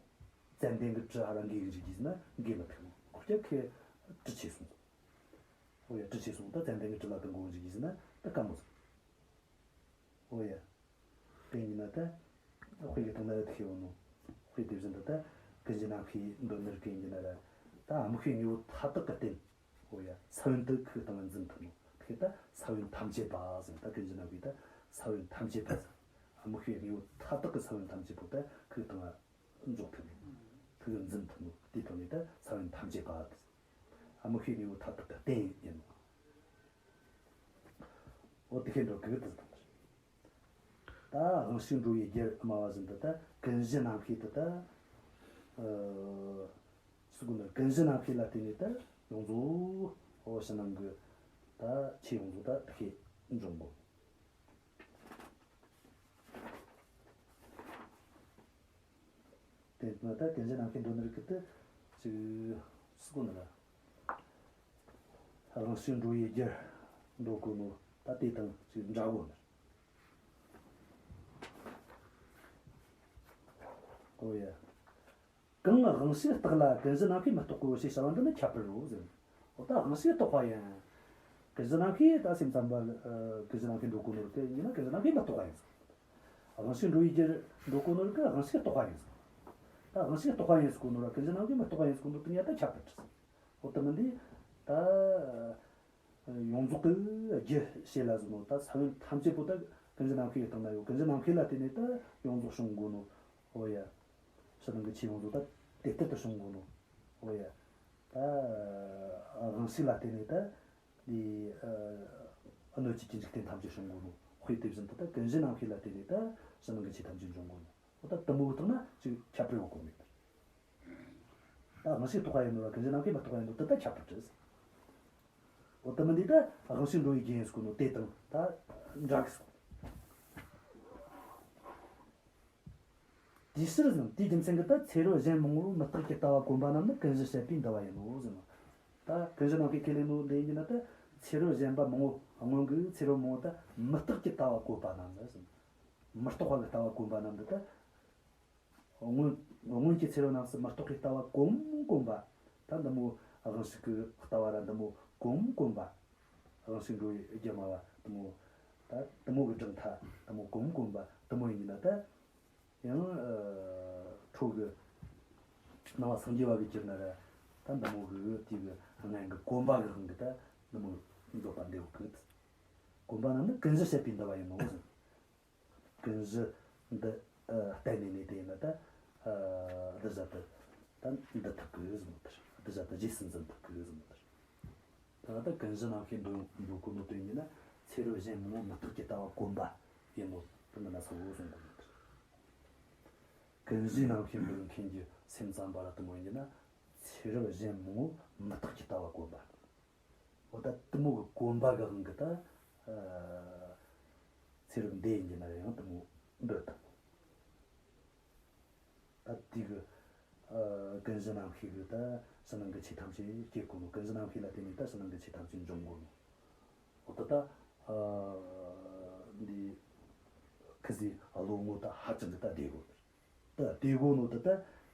ཙན་དན་གི་དྲི་ཧ་ར་འགོས་གི་འཇུག་རྒྱུ་ཟེར་ན་འགོས་མི་ཐུབ་མོ། སྒོག་སྐྱ་ཁེ་དྲི་ཆེ་སོང་། ཨོ་ཡ། དྲི་ཆེ་སོང་། ད་ཙན་དན་གི་དྲི་ལ་གི་འགོས་གི་འཇུག་རྒྱུ་ཟེར་ན་ད་དཀའ་མོ་ཟིག། ཨོ་ཡ། དེ་ཡིན་ན་ད་དཔེ་གི་སྟེང་ན་ར་ཐུག་ཡོང་ནོ། དཔེ་དེ་བཞིན་དུ་ད་ཀུན་གཞི་རྣམ་ཤེས་འདོད་ནི་རིགས་ཀྱི་ཡིན་རྒྱུ་ན་ར་ད་དམིགས་པའི་དངོས་པོ་མཐའ་དག་གི་རྟེན། ཨོ་ཡ། ས་བོན་དེ་ཁུ་སྟེང་ན་འཛིན་ཐུབ་ནོ། དེ་ད་ས་བོན་ཐམས་ཅད་པ་ཟེར། ད་ཀུན་གཞི་རྣམ་ཤེས་ད་ས་བོན་ཐམས་ཅད་པ་ཟེར། དམིགས་པའི་དངོས་པོ་མཐའ་དག་གི་ས་བོན་ཐམས་ཅད་པོ་ད་ཁུ་སྟེང་ན་འཇོག་ཐུབ་ནོ། ཁུ་གི་འཛིན་ཐུབ་ནོ། དེ་ཐོག་ནས་ད་ས་བོན་ཐམས་ཅད་པ་ཟེར། དམིགས་པའི་དངོས་པོ་མཐའ་དག་གི་རྟེན་ཡིན་ནོ། འོ་དེ་ཤེས་འགྲོ་གི་ད་ད། ད་དབང་ཕྱུག་འགྲོ་བའི་རྒྱུར་སྨྲ་བ་བཞིན་དུ་ད་ཀུན་གཞི་རྣམ་ཤེས་དེ་ད། ཨ་སུ་གོ་ནི་ཀུན་གཞི་རྣམ་ཤེས་ལ་བརྟེན་ནས་ད་ཡོངས་རྫོགས་འོ་ཕྱི་ནང་གི་ད་ཆོས་ཡོངས་རྫོགས་ད་དེ་ཤེས་འབྱུང་གོ། དེ་ན་ད་ཀུན་གཞི་རྣམ་ཤེས་འགྲོ་ནི་རིགས་ཀྱི་ད་ཅིག་སུ་གོ་ནི་ལ། དབང་ཕྱུག་འགྲོ་བའི་རྒྱུར་འགྲོ་གོ་ནོ་ད་དེ་དང་ཅིག་འདྲ་གོ་ནི། ཨོ་ཡ། གང་དབང་ཕྱུག་རྟག་ལ་ཀུན་གཞི་རྣམ་ཤེས་མི་རྟག་གོ་ཞེས་བྱ་བ་འདི་ནི་ཁྱད་པར་རོ་ཟེར། འོ་ད་དབང་ཕྱུག་རྟག་པ་ཡིན། ཀུན་གཞི་རྣམ་ཤེས་ད་སེམས་ཙམ་པ་ཀུན་གཞི་རྣམ་ཤེས་འགྲོ་གོ་ནོ་དེ་ཡིན་ན་ཀུན་གཞི་རྣམ་ཤེས་མི་རྟག་པ་ཡིན། དབང་ཕྱུག་འགྲོ་བའི་རྒྱུར་འགྲོ་གོ་ནོ་གི་དབང་ཕྱུག་རྟག་པ་ཡིན། ད་དབང་ཕྱུག་རྟག་པ་ཡིན་ཟེར་གོ་ནོ་ར་ཀུན་གཞི་རྣམ་ཤེས་མི་རྟག་པ་ཡིན་ཟེར་གོ་ནོ་དེ་ཡ་ད་ཁྱད་པར་ཆེ། འོ་དེ་མིན་དེ་ད་ཡོངས་རྫོགས་ཀྱི་རྒྱུ་བྱས་ལ་ཟེར་ནོ་ད་ས་བོན་ཐམས་ཅད་པོ་ད་ཀུན་གཞི་རྣམ་ཤེས་ཀྱི་སྟེང་ན་ཡོད། ཀུན་གཞི་རྣམ་ཤེས་ལ་བརྟེན་ནས་ད་ཡོངས་རྫོགས་བྱུང་གོ་ནོ། ཨོ་ཡ། ཕྱི་ནང་གི་ཆོས་ཡོངས་རྫོགས་ད་དེ་ལྟར་དུ་བྱུང་གོ་ནོ། ཨོ་ཡ། ད་དབང་ཕྱུག་ལ་བརྟེན་ནས་ད་འདི་ཨ་སྣོད་བཅུད་ཀྱི་འཇིག་རྟེན་ཐམས་ཅད་བྱུང་གོ་ནོ། དཔེ་དེ་བཞིན་དུ་ད་ཀུན་གཞི་རྣམ་ཤེས་ལ་བརྟེན་ནས་ད་ཕྱི་ནང་གི་ཆོས་ཐམས་ཅད་འབྱུང་གོ་ནོ། འོ་ད་དེ་མོ་གི་སྟེང་ན་ཅིག་ཁྱད་པར་ཡོད་གོ་མེད། ད་དབང་ཕྱུག་རྟག་པ་ཡིན་ནོ་ར་ཀུན་གཞི་རྣམ་ཤེས་མི་རྟག་པ་ཡིན་ནོ་དེ་ད་ཁྱད་པར་ཆེ། འོ་དེ་མིན་དེ་ད་དབང་ཕྱུག་འགྲོ་བའི་རྒྱུ་ཡིན་ཟེར་གོ་ནོ་དེ་དང་ད་འདྲ་གི་སོ། དེའི་ཕྱིར་ཟེར། དེའི་རྒྱུ་མཚན་གྱིས་ད་ཚེ་རབས་གཞན་མང་པོར་མུ་སྟེགས་ཀྱི་ལྟ་བ་གོམས་པ་རྣམས་ནི་ཀུན་གཞི་བཤད་པའི་འདུལ་བ་ཡིན་ནོ་ཟེར་ནོ། ད་ཀུན་གཞི་རྣམ་ཤེས་ཁས་ལེན་ནོ་འདི་ཡིན་ན་ད་ཚེ་རབས་གཞན་པ་མང་པོ། སྔོན་གྱི་ཚེ་རབས་མང་པོ་ད་མུ་སྟེགས་ཀྱི་ལྟ་བ་གོམས་པ་རྣམས་ནི་ཟེར། མི་རྟག་པ་གི་ལྟ་བ་གོམས་པ་རྣམས་འདི་ད། སྔོན་སྔོན་གྱི་ཚེ་རབས་རྣམས་སུ་མི་རྟག་པའི་ལྟ་བ་གོམས་གོམས་པ། ད་འདི་མོ་དབང་ཕྱུག་གི་ལྟ་བ་ར་འདི་མོ་གོམས་གོམས་པ། དབང་ཕྱུག་འགྲོ་བའི་རྒྱུ་སྨྲ་བ་འདི་མོ། ད་འདི་མོ་གི་གྲུབ་མཐའ་འདི་མོ་གོམས་གོམས་པ་འདི་མོ་ཡིན་གྱི་ན་ད། ཡང་ཨ་ཁྲོ་གི་སྣང་བ་སངས་རྒྱས་པ་གི་གྱུར་ན་ར་ད་འདི་མོ་གི་དེ་གི་སྔོན་གྱི་གོམས་པ་གི་དབང་གིས་ད་འདི་མོ་འདོད་པ་འདེབས་གི། གོམས་པ་རྣམས་ནི་ཀུན་གཞི་བཤད་པའི་འདུལ་བ་ཡིན་ནོ་ཟེར། ཀུན་གཞི་འདི་ཨ་བསྟན་ནས་ནས་དེ་ཡིན་ན་ད་ཨ་གདུལ་བྱ་དེ་ད་འདུལ་ཐུབ་གི་ཟེར་ནོ་དེ་རེད། གདུལ་བྱ་དེ་རྗེས་སུ་འཛིན་ཐུབ་གི་ཟེར་ནོ་དེ་རེད། ད་ད་ཀུན་གཞི་རྣམ་ཤེས་འདོད་འདོད་གོ་ནོ་དོན་ཡིན་ན་ ཚེ་རབས་གཞན་མང་བོ་མུ་སྟེགས་ཀྱི་ལྟ་བ་གོམས་པ་ཡིན་ནོ། དེ་འདི་ན་ཚོ་བོ་གསུང་གི་ཡོད། ཀུན་གཞིའི་རྣམ་ཤེས་འདོད་མཁན་གྱི་སེམས་ཙམ་པ་ར་དེ་མོ་ཡིན་རྒྱུ་ན། ཚེ་རབས་གཞན་མང་བོ་མུ་སྟེགས་ཀྱི་ལྟ་བ་གོམས་པ། འོ་ད་དེ་མོ་གི་གོམས་པ་གི་དབང་གིས་ད། ཨ། ཚེ་རབས་འདི་ཡིན་རྒྱུ་ན་ཡང་དེ་མོ་འདོད་དང་། ད་དེ་གི། ཨ། ཀུན་གཞི་རྣམ་ཤེས་གི་ད་ཕྱི་ནང་གི་ཆོས་ཐམས་ཅད་སྐྱེ་དགོས་ནོ། ཀུན་གཞི་རྣམ་ཤེས་ལ་བརྟེན་ནས་ད་ཕྱི་ནང་གི་ཆོས་ཐམས་ཅད་འབྱུང་དགོས་ནོ། འོ་ད་ད། ཨ། འདི་ཁི་ཟིག་བློ་ངོ་ད་ཧ་ཅང་གི་ད་བདེ་གོ། ད་བདེ་གོ་ནོ་ད་ད་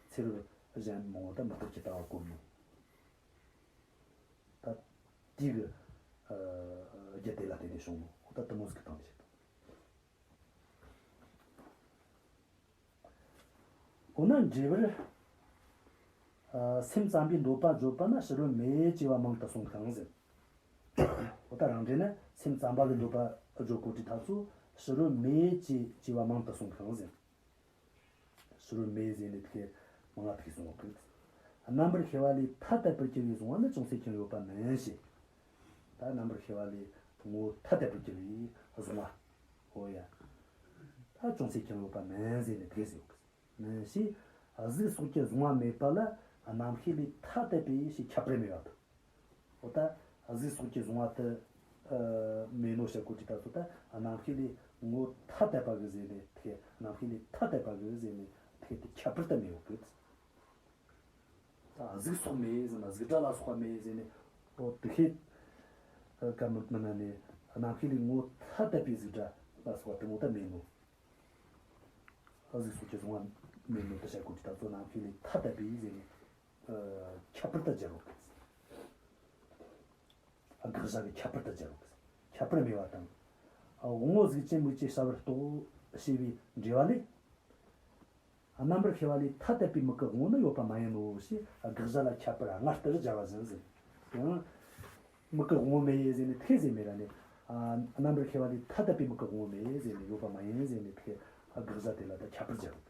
ཚེ་རབས་གཞན་མང་བོ་ད་མུ་སྟེགས་ཀྱི་ལྟ་བ་གོམས་ནོ། ད་དེ་གི། ཨ། རྒྱུ་དེ་ལ་བརྟེན་ནས་བྱུང་ནོ། འོ་ད་དེ་མོ་ཟིག་གི་སྟེང་ནས་བཤད་དང་། འོ་ན་འགྲེལ་པར། ཨ། སེམས་ཙམ་པའི་འདོད་པ་བརྗོད་པ་ན་ཕྱི་རོལ་མེད་ཅེས་པ་མང་དུ་གསུངས་ཤིང་ཟེར། འོ་ད་རང་འགྲེལ་ན་སེམས་ཙམ་པ་གི་འདོད་པ་བརྗོད་གོ་དུས་ཐ་ཚོ་ཕྱི་རོལ་མེད་ཅེས་ཅེས་པ་མང་དུ་གསུངས་ཤིང་ཟེར། ཕྱི་རོལ་མེད་ཟེར་ནས་དེ་མང་ང་དེ་གསུངས་གོ། རྣམ་པར་ཤེས་པ་ལས་ཐ་དད་པར་གྱུར་པའི་གཟུང་བ་ནི་ཅུང་ཟད་ཀྱང་ཡོད་པ་མིན་ཞེས། ད་རྣམ་པར་ཤེས་པ་ལས་ངོ་བོ་ཐ་དད་པར་གྱུར་པའི་གཟུང་བ། འོ་ཡ། ད་ཅུང་ཟད་ཀྱང་ཡོད་པ་མིན་ཟེར་ནས་དེ་ཟེར་གོ། མིན་ཞེས། གཟུགས་སོགས་ཀྱི་གཟུང་བ་མེད་པ་ལ་རྣམ་ཤེས་ལས་ཐ་དད་པའི་ཞེས་ཁྱད་པར་མེད་པ་དང་། འོ་ད་གཟུགས་སོགས་ཀྱི་གཟུང་བ་དེ། ཨ། མེད་ནོ་བཤད་གོ་དུས་ད་ཚོ་ད་རྣམ་ཤེས་ལས་ངོ་བོ་ཐ་དད་པ་གི་ཟེར་ནས་དེ། རྣམ་ཤེས་ལས་ཐ་དད་པ་གི་ཟེར་ནས་དེ་དེ་ཁྱད་པར་དུ་མེད་ཡོད་གི། ད་གཟུགས་སོགས་མེད་ཟེར་ན་གཟུགས་སྒྲ་ལ་སོགས་པ་མེད་ཟེར་ནས། འོ་དེ་ཤེས་ཀ་མི་མི་ན་ནས་རྣམ་ཤེས་ལས་ངོ་བོ་ཐ་དད་པའི་གཟུགས་སྒྲ་ལ་སོགས་པ་དེ་མོ་ད་མེད་ནོ། གཟུགས་སོགས་ཀྱི་གཟུང་བ་མེད་ནོ་དེ་བཤད་གོ་དུས་ད་ཚོ་རྣམ་ཤེས་ལས་ཐ་དད་པའི་ཟེར་ནས། ཨ། ཁྱད་པར་དུ་སྦྱར་རོ། དགག་བྱ་གི་ཁྱད་པར་དུ་སྦྱར་རོ། ཁྱད་པར་མེད་པ་དང་། ཨ། དབང་པོ་གཟུགས་ཅན་མིག་ཅེས་བྱ་བར་རྟོག་ཞེས་པའི་འགྲེལ་པ་ལས། རྣམ་པར་ཤེས་པ་ལས་ཐ་དད་པའི་མིག་གི་དབང་པོ་ནི་ཡོད་པ་མ་ཡིན་ནོ་ཞེས་དགག་བྱ་ལ་ཁྱད་པར་སྔར་ལྟར་སྦྱར་བ་བཞིན་ཟེར། ཡང་མིག་གི་དབང་པོ་མེད་ཟེར་ནས་ཐེ་ཟེར་མེད་ར་ནས། ཨ། རྣམ་པར་ཤེས་པ་ལས་ཐ་དད་པའི་མིག་གི་དབང་པོ་མེད་ཟེར་ནས་ཡོད་པ་མ་ཡིན་ཟེར་ནས་ཐེ། དགག་བྱ་དེ་ལ་ད་ཁྱད་པར་སྦྱར་རོ།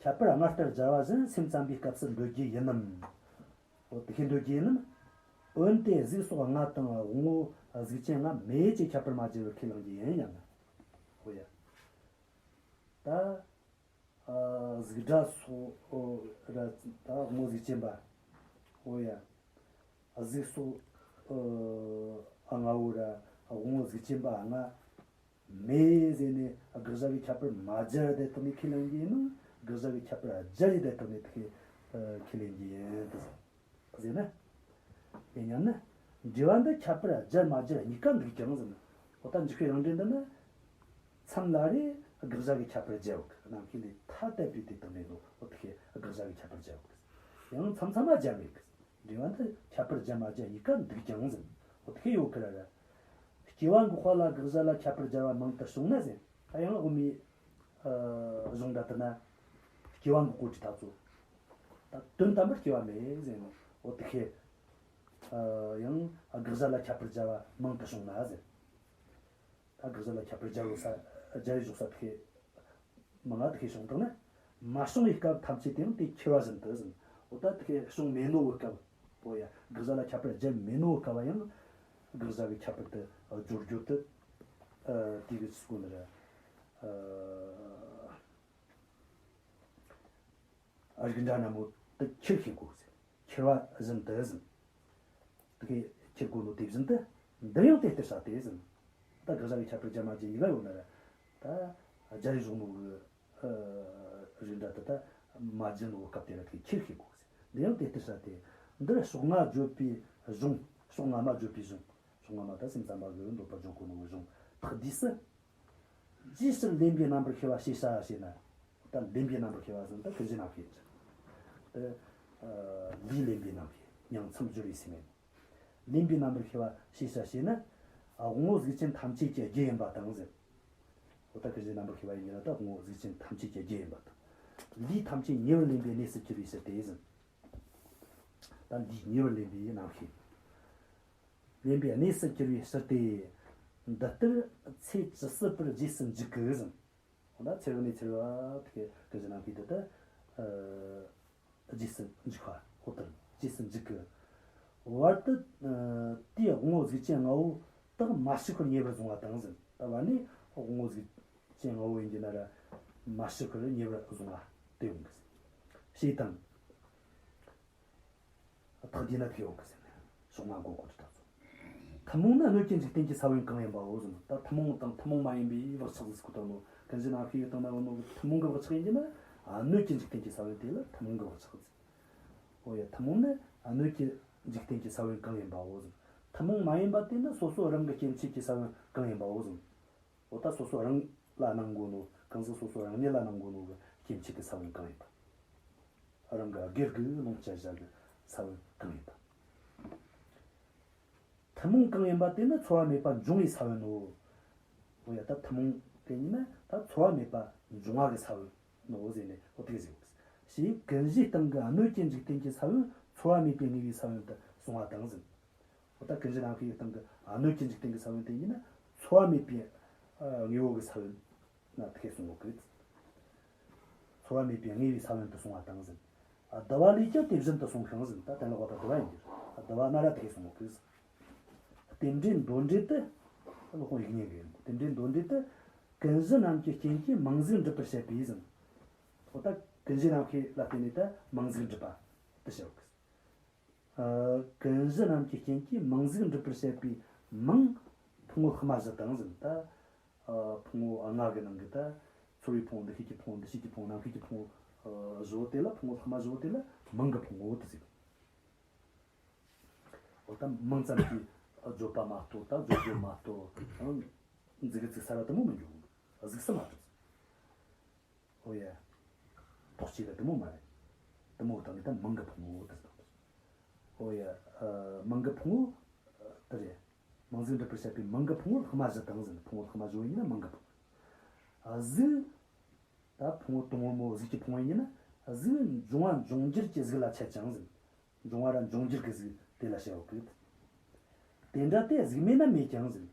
ཁྱད་པར་སྔར་ལྟར་སྦྱར་བ་བཞིན་སེམས་ཙམ་པའི་སྐབས་སུ་འདོད་རྒྱུ་ཡིན་ནམ། འོ་དེ་ཤེས་འདོད་རྒྱུ་ཡིན་ནམ། འོན་ཏེ་གཟུགས་སོགས་ལྔ་དང་དབང་པོ་གཟུགས་ཅན་ལྔ་མེད་ཅེས་ཁྱད་པར་མ་སྦྱར་བར་ཁས་བླངས་རྒྱུ་ཡིན་སྙམ་ན། འོ་ཡ། ད། ཨ། གཟུགས་སྒྲ་སོགས་ར་ད་དབང་པོ་གཟུགས་ཅན་པ། འོ་ཡ། གཟུགས་སོགས། ཨ། ལྔ་བོ་ར་དབང་པོ་གཟུགས་ཅན་པ་ལྔ་མེད་ཟེར་ནས་དགག་བྱ་གི་ཁྱད་པར་མ་སྦྱར་དེ་དག་ནས་ཁས་ལེན་གྱི་ཡིན་ནམ། དགག་བྱ་གི་ཁྱད་པར་སྦྱར་ཡི་དེ་དག་ནས་ཁས་ཁས་ལེན་གྱི་ཡིན་དུ་ཟེར་ན། དེ་སྙམ་ན། འགྲེལ་པ་འདི་ཁྱད་པར་སྦྱར་མ་སྦྱར་གཉིས་ཀ་འདུག་ཀྱང་ཟེར་ན། འོ་ད་འཇུག་པའི་རང་འགྲེལ་འདི་ན། མཚམས་ལ་རེ་དགག་བྱ་གི་ཁྱད་པར་སྦྱར་ཡོད་གི། རྣམ་ཤེས་ལས་ཐ་དད་པའི་དེ་དག་མེད་ནོ། འོ་དེ་ཁས་དགག་བྱ་གི་ཁྱད་པར་སྦྱར་ཡོད་གི། ཡང་མཚམས་མཚམས་མ་སྦྱར་མེད་གི། འགྲེལ་པ་འདི་ཁྱད་པར་སྦྱར་མ་སྦྱར་གཉིས་ཀ་འདུག་ཀྱང་ཟེར། འོ་དེ་ཡོད་ཀི་ར་ར། སྐྱེ་བ་འགོག་པ་ལ་དགག་བྱ་ལ་ཁྱད་པར་སྦྱར་བ་མང་དུ་བྱུང་ན་ཟེར། ད་ཡང་དབུ་མའི། ཨ། གཞུང་འདྲ་དེ་ན། སྐྱེ་བ་འགོག་གོ་དུས་ད་ཚོ། ད་དོན་དམ་པར་སྐྱེ་བ་མེད་ཟེར་ནོ། འོ་དེ་ཁས། ཨ། ཡང་དགག་བྱ་ལ་ཁྱད་པར་སྦྱར་བ་མང་དུ་བྱུང་ན་ཟེར། ད་དགག་བྱ་ལ་ཁྱད་པར་སྦྱར་ཡོད་ས། སྦྱར་ཡོད་ས་དེ་ཁས། མང་ང་དེ་ཁས་བྱུང་དང་ན། མ་བྱུང་བའི་སྐབས་ཐམས་ཅད་དུ་ཡང་དེ་ཁྱེར་བ་བཞིན་དུ་ཟེར། འོ་ད་དེ་ཁས་བྱུང་མེད་ནོ་བའི་སྐབས། འོ་ཡ། དགག་བྱ་ལ་ཁྱད་པར་སྦྱར་མེད་ནོ་བའི་སྐབས་ཡང་། དགག་བྱ་གི་ཁྱད་པར་དེ་སྦྱོར་རྒྱུ་དེ། ཨ། དེ་གི་སྐོར་ནི་ར། ཨ། རིགས་འདྲ་ན་མོ་དེ་ཁྱེར་ཤེས་དགོས་ཟེར། ཁྱེར་བ་བཞིན་དུ་ཟེར། དེ་ཁས་ཁྱེར་དགོས་ནོ་དེ་བཞིན་དུ། འདིར་ཡང་དེ་ལྟར་བྱ་སྟེ་ཟེར། ད་དགག་བྱ་གི་ཁྱད་པར་སྦྱར་མ་སྦྱར་གཉིས་ཀ་ཡོད་ན་ར། ད་སྦྱར་ཡོད་བཞག་ནོ་གི། ཨ། རིགས་འདྲ་དེ་ད་མ་སྦྱར་ནོ་གི་སྐབས་དེ་ར་དེ་ཁྱེར་ཤེས་དགོས་ཟེར། འདིར་ཡང་དེ་ལྟར་བྱ་སྟེ། འདིར་ཕྱོགས་སྔ་བརྗོད་པའི་གཞུང་། ཕྱོགས་སྔ་མ་བརྗོད་པའི་གཞུང་། ཕྱོགས་སྔ་མ་ད་སེམས་ཙམ་པ་གི་འདོད་པ་བརྗོད་གོ་ནོ་གི་གཞུང་ཐེག་བསྡུས་སུ། ཇི་ཕྱིར་ལེན་པའི་རྣམ་པར་ཤེས་པ་ཞེས་བྱ་ཞེ་ན། ད་ལེན་པའི་རྣམ་པར་ཤེས་པ་ཟེར་ན་ད་ཀུན་གཞི་རྣམ་ཤེས་ཡིན། ད། ཨ། ལུས་ལེན་པའི་རྣམ་ཤེས། ཉིང་མཚམས་སྦྱོར་བའི་སེམས་ཡིན། ལེན་པའི་རྣམ་པར་ཤེས་པ་ཞེས་བྱ་ཞེ་ན། ཨ། དབང་པོ་གཟུགས་ཅན་ཐམས་ཅད་ཀྱི་རྒྱུ་ཡིན་པ་དང་ཟེར། འོ་ད་ཀུན་གཞི་རྣམ་པར་ཤེས་པ་ཡིན་ན་ད་དབང་པོ་གཟུགས་ཅན་ཐམས་ཅད་ཀྱི་རྒྱུ་ཡིན་པ་དང་། ལུས་ཐམས་ཅད་ཉེ་བར་ལེན་པའི་གནས་སུ་གྱུར་པའི་ཕྱིར་ཏེ་ཟེར། ད་ལུས་ཉེ་བར་ལེན་པའི་རྣམ་ཤེས། ལེན་པའི་གནས་སུ་གྱུར་པའི་ཕྱིར་ཏེ། འདི་ལྟར་ཚེ་ཇི་སྲིད་པར་རྗེས་སུ་འཇུག་གི་ཟེར། འོ་ན་ཚེ་རབས་ནས་ཚེ་རབས་དེ་ཀུན་གཞི་རྣམ་ཤེས་དེ་ད། ཨ། རྗེས་སུ་འཇུག་པ། འོ་ལྟར་རྗེས་སུ་འཇུག་གི། བར་དུ་ཨ་དེའི་དབང་པོ་གཟུགས་ཅན་ལྔ་པོ་དག་མ་ཞིག་པར་ཉེ་བར་བཟུང་བ་དང་ཟེར། ད་བར་ནས་དབང་པོ་གཟུགས་ཅན་ལྔ་པོ་ཡིན་གྱི་ན་ར་མ་ཞིག་པར་ཉེ་བར་བཟུང་བ་དེ་ཡོང་གི་ཟེར། ཞེས་དང་། ཐག་བཅད་ན་དེ་ཡོང་གི་ཟེར་ནས་ཕྱོགས་སྔ་འགོད་གོ་དེ་དག་ཚོ། ཐུན་མོང་ནི་སྣོད་ཀྱི་འཇིག་རྟེན་གྱི་ས་བོན་གང་ཡིན་པའོ་ཟེར། ད་ཐུན་མོང་དང་ཐུན་མོང་མ་ཡིན་པའི་བག་ཆགས་ཟེར་གོ་ད་ནོ། ཀུན་གཞི་རྣམ་ཤེས་ཀྱི་སྟེང་ན་ཡོད་ནོ་གི་ཐུན་མོང་གི་བག་ཆགས་ཡིན་གྱི་ན། ཨ་སྣོད་ཀྱི་འཇིག་རྟེན་གྱི་ས་བོན་དེ་ལ་ཐུན་མོང་གི་བག་ཆགས་ཟེར། འོ་ཡ། ཐུན་མོང་ནི་ཨ་སྣོད་ཀྱི་འཇིག་རྟེན་གྱི་ས་བོན་གང་ཡིན་པའོ་ཟེར། ཐུན་མོང་མ་ཡིན་པ་དེ་ནི་སོ་སོ་རང་གི་སྐྱེ་མཆེད་ཀྱི་ས་བོན་གང་ཡིན་པའོ་ཟེར། འོ་ད་སོ་སོ་རང་ལ་སྣང་གོ་ནོ། གང་ཟག་སོ་སོ་རང་ཉིད་ལ་སྣང་གོ་ནོ་གི་སྐྱེ་མཆེད་ཀྱི་ས་བོན་གང་ཡིན་པ། རང་གི་སྒེར་གྱི་ལོངས་སྤྱད་བྱ་གི་ས་བོན་གང་ཡིན་པ། ཐུན་མོང་གང་ཡིན་པ་དེ་ནི་ཚོར་བ་མེད་པ་འབྱུང་བའི་ས་བོན་ནོ། འོ་ཡ། ད་ཐུན་མོང་དེ་ཉིད་ནི་ད་ཚོར་བ་མེད་པ་འབྱུང་བ་གི་ས་བོན་ནོ་ཟེར་ནས་འོ་དེ་ཟེར་གོ། ཞེས་ཀུན་གཞིའི་སྟེང་གི་སྣོད་ཀྱི་འཇིག་རྟེན་གྱི་ས་བོན་ཚོར་བ་མེད་པའི་ངེས་པའི་ས་བོན་དུ་གསུངས་པ་དང་ཟེར། འོ་ད་ཀུན་གཞི་རྣམ་ཤེས་ཀྱི་སྟེང་གི་ཨ་སྣོད་ཀྱི་འཇིག་རྟེན་གྱི་ས་བོན་དེ་ཉིད་ནི་ཚོར་བ་མེད་པའི་ཨ་དངོས་པོ་གི་ས་བོན་ན་དེ་གསུངས་ཡོད་གི། ཚོར་བ་མེད་པའི་དངོས་པོའི་ས་བོན་དུ་གསུངས་པ་དང་ཟེར། ཨ་བསྡུ་བ་ལས་ཀྱང་དེ་བཞིན་དུ་གསུངས་ཤིང་ཟེར། ད་དེ་ལ་བ་ད་བསྡུ་བ་ཡིན་གྱི། ཨ་བསྡུ་བ་ན་ར་དེ་གསུངས་ཡོད་གི། རྟེན་འབྲེལ་མདོ་འགྲེལ་དུ། ཨ་ལོ་ཁོང་ཡིག་རྙིང་གི་ཡིན། རྟེན་འབྲེལ་མདོ་འགྲེལ་དུ། ཀུན་གཞི་རྣམས་ཀྱི་རྐྱེན་གྱིས་མིང་གཟུགས་འགྲུབ་པར་བཤད་པས་ཟེར། འོ་ད་ཀུན་གཞི་རྣམ་ཤེས་ལ་བརྟེན་ནས་ད་མིང་གཟུགས་འགྲུབ་པ་དེ་བཤད་ཡོད་གི། ཨ་ཀུན་གཞི་རྣམས་ཀྱི་རྐྱེན་གྱིས་མིང་གཟུགས་འགྲུབ་པར་བཤད་པའི་མིང་ཕུང་པོ་ལྷག་མ་བཞི་དང་ཟེར། ད་ཨ་ཕུང་པོ་ལྔ་གི་ནང་གི་ད་ཚོར་བའི་ཕུང་པོ། འདུ་ཤེས་ཀྱི་ཕུང་པོ། འདུ་བྱེད་ཀྱི་ཕུང་པོ། རྣམ་ཤེས་ཀྱི་ཕུང་པོ་ཨ་བཞི་བོ་དེ་ལ། ཕུང་པོ་ལྷག་མ་བཞི་བོ་དེ་ལ་མིང་གི་ཕུང་པོ་དེ་ཟེར། འོ་ད་མིང་ཙམ་གྱིས་བརྗོད་པ་མ་གཏོགས། ད་བརྗོད་རྒྱུ་མ་གཏོགས། ཨང་། གཟུགས་གི་ཚིག་གསར་བ་དེ་མོ་མི་འཇུག། གཟུགས་སུ་མ་གྲུབ། ཨོ་ཡ། ཐོགས་བཅས་ལ་དེ་མོ་མ་རེད། དེ་མོ་བཏང་ནས་ད་མིང་གི་ཕུང་པོ་དེ་བཏང་། ཨོ་ཡ། ཨ་མིང་གི་ཕུང་པོ་དེ་རེད། མིང་གཟུགས་འགྲུབ་པར་བཤད་པའི་མིང་གི་ཕུང་པོ་ལྷག་མ་བཞི་དང་ཟེར། ཕུང་པོ་ལྷག་མ་བཞི་བོ་ཡིན་ན་མིང་གི་ཕུང་པོ། ཨ་གཟུགས། ད་ཕུང་པོ་དང་པོ་མོ་གཟུགས་ཀྱི་ཕུང་པོ་ཡིན་ན། གཟུགས་འབྱུང་བ་འབྱུང་འགྱུར་གྱི་གཟུགས་ལ་བྱེད་ཅིང་ཟེར། འབྱུང་བ་ར་འབྱུང་འགྱུར་གྱི་གཟུགས་དེ་ལ་བྱའོ་གི། དེ་འདྲ་སྟེ་གཟུགས་མེད་ན་མེད་ཀྱང་ཟེར།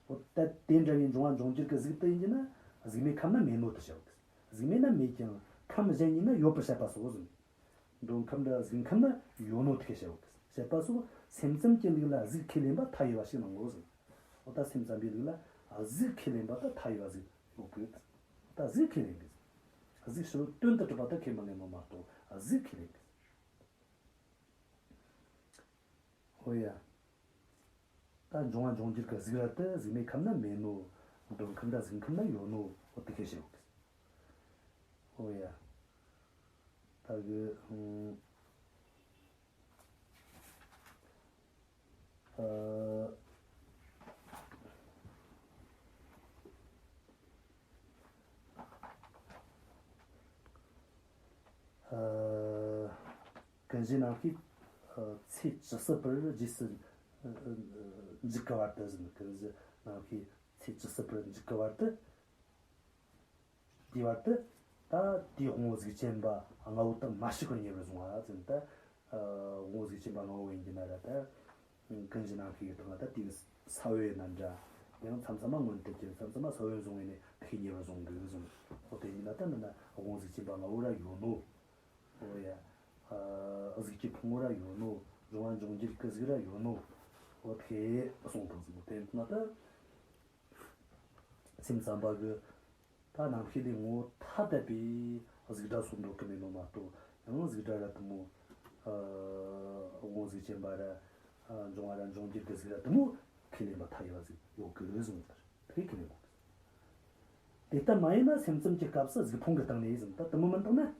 འོ་ད་དེ་འདྲ་བའི་འབྱུང་བ་འབྱུང་འགྱུར་གྱི་གཟུགས་དེ་ཡིན་གྱི་ན། གཟུགས་མེད་ཁམས་ན་མེད་ནོ་དེ་བྱའོ་གི། གཟུགས་མེད་ན་མེད་ཀྱང་ཁམས་གཞན་ཡིན་ན་ཡོད་པར་བཤད་པ་སོགས་ཟེར། མདོ་ཁམས་འདྲ་གཟུགས་ཁམས་ན་ཡོད་ནོ་དེ་བྱའོ་གི། བཤད་པ་སོགས་སེམས་ཙམ་གྱི་ལུགས་ལ་གཟུགས་ཁས་ལེན་པ་མཐའ་ཡས་པ་ཞིག་གནང་ངོ་ཟེར། འོ་ད་སེམས་ཙམ་པའི་ལུགས་ལ་གཟུགས་ཁས་ལེན་པ་ད་མཐའ་ཡས་པ་ཟིག་ཡོད་གི། ད་གཟུགས་ཁས་ལེན་གི། གཟུགས་ཕྱི་རོལ་དོན་དུ་གྲུབ་པ་ད་ཁས་མི་ལེན་ནོ་མ་གཏོགས་གཟུགས་ཁས་ལེན་གི། ཨོ་ཡ། ད་འབྱུང་བ་འབྱུང་འགྱུར་གྱི་གཟུགས་ར་དེ་གཟུགས་མེད་ཁམས་ན་མེད་ནོ། མདོ་ཁམས་འདྲ་གཟུགས་ཁམས་ན་ཡོད་ནོ། འོ་དེ་ཁས་བྱེད་ཡོད་གི། ཨོ་ཡ། ད་གི་ཨང་། ཨ། ཨ། ཀུན་གཞི་རྣམ་ཤེས་ཨ་ཚེ་ཇི་སྲིད་པར་རྗེས་སུ་ཨ་ཨ་འཇུག་གི་བར་དུ་ཟེར། ཀུན་གཞི་རྣམ་ཤེས་ཚེ་ཇི་སྲིད་པར་འཇུག་གི་བར་དུ། དེའི་བར་དུ་ད་དེའི་དབང་པོ་གཟུགས་ཅན་པ་ལྔ་པོ་དག་མ་ཞིག་པར་ཉེ་བར་བཟུང་བ་ཟེར། ད་ཨ་དབང་པོ་གཟུགས་ཅན་པ་ལྔ་པོ་ཡིན་གྱི་ན་ར། ད་ཀུན་གཞི་རྣམ་ཤེས་ཀྱི་སྟེང་ལ་ད་དེའི་ས་བོན་རྣམས་འདྲ། ཡང་མཚམས་མཚམས་མ་མངོན་དུ་གྱུར། མཚམས་མཚམས་མ་ས་བོན་བཟུང་བས་ནས་དེ་ཁས་ཉེ་བར་བཟུང་གི་ཟེར། འོ་དེ་ཡིན་ན་ད་འདི་ན་དབང་པོ་གཟུགས་ཅན་པ་ལྔ་པོ་ར་ཡོད་ནོ། འོ་ཡ། ཨ་གཟུགས་ཀྱི་ཕུང་པོ་ར་ཡོད་ནོ། འབྱུང་བ་འབྱུང་འགྱུར་གྱི་གཟུགས་ར་ཡོད་ནོ། འོ་དེ་གསུངས་དང་ཟེར། དེ་ན་ད་སེམས་ཙམ་པ་གི་ད་རྣམ་ཤེས་ལས་ངོ་བོ་ཐ་དད་པའི་གཟུགས་སྒྲ་སོགས་འདོད་གི་མེད་ནོ་མ་གཏོགས། ཡང་གཟུགས་སྒྲ་ར་དེ་མོ་ཨ་དབང་པོ་གཟུགས་ཅན་པ་ར་ཨ་འབྱུང་བ་ར་འབྱུང་འགྱུར་གྱི་གཟུགས་ར་དེ་མོ་ཁས་ལེན་པ་མཐའ་ཡས་པ་ཟིག་ཡོད་གི་ཟེར། དེ་ཁས་ལེན་དགོས་གི། དེ་ལྟ་མ་ཡིན་ན་སེམས་ཙམ་གྱི་སྐབས་སུ་གཟུགས་ཕུང་གི་སྟེང་ནས་ཟེར། ད་དེ་མོ་མིན་བཏང་ན།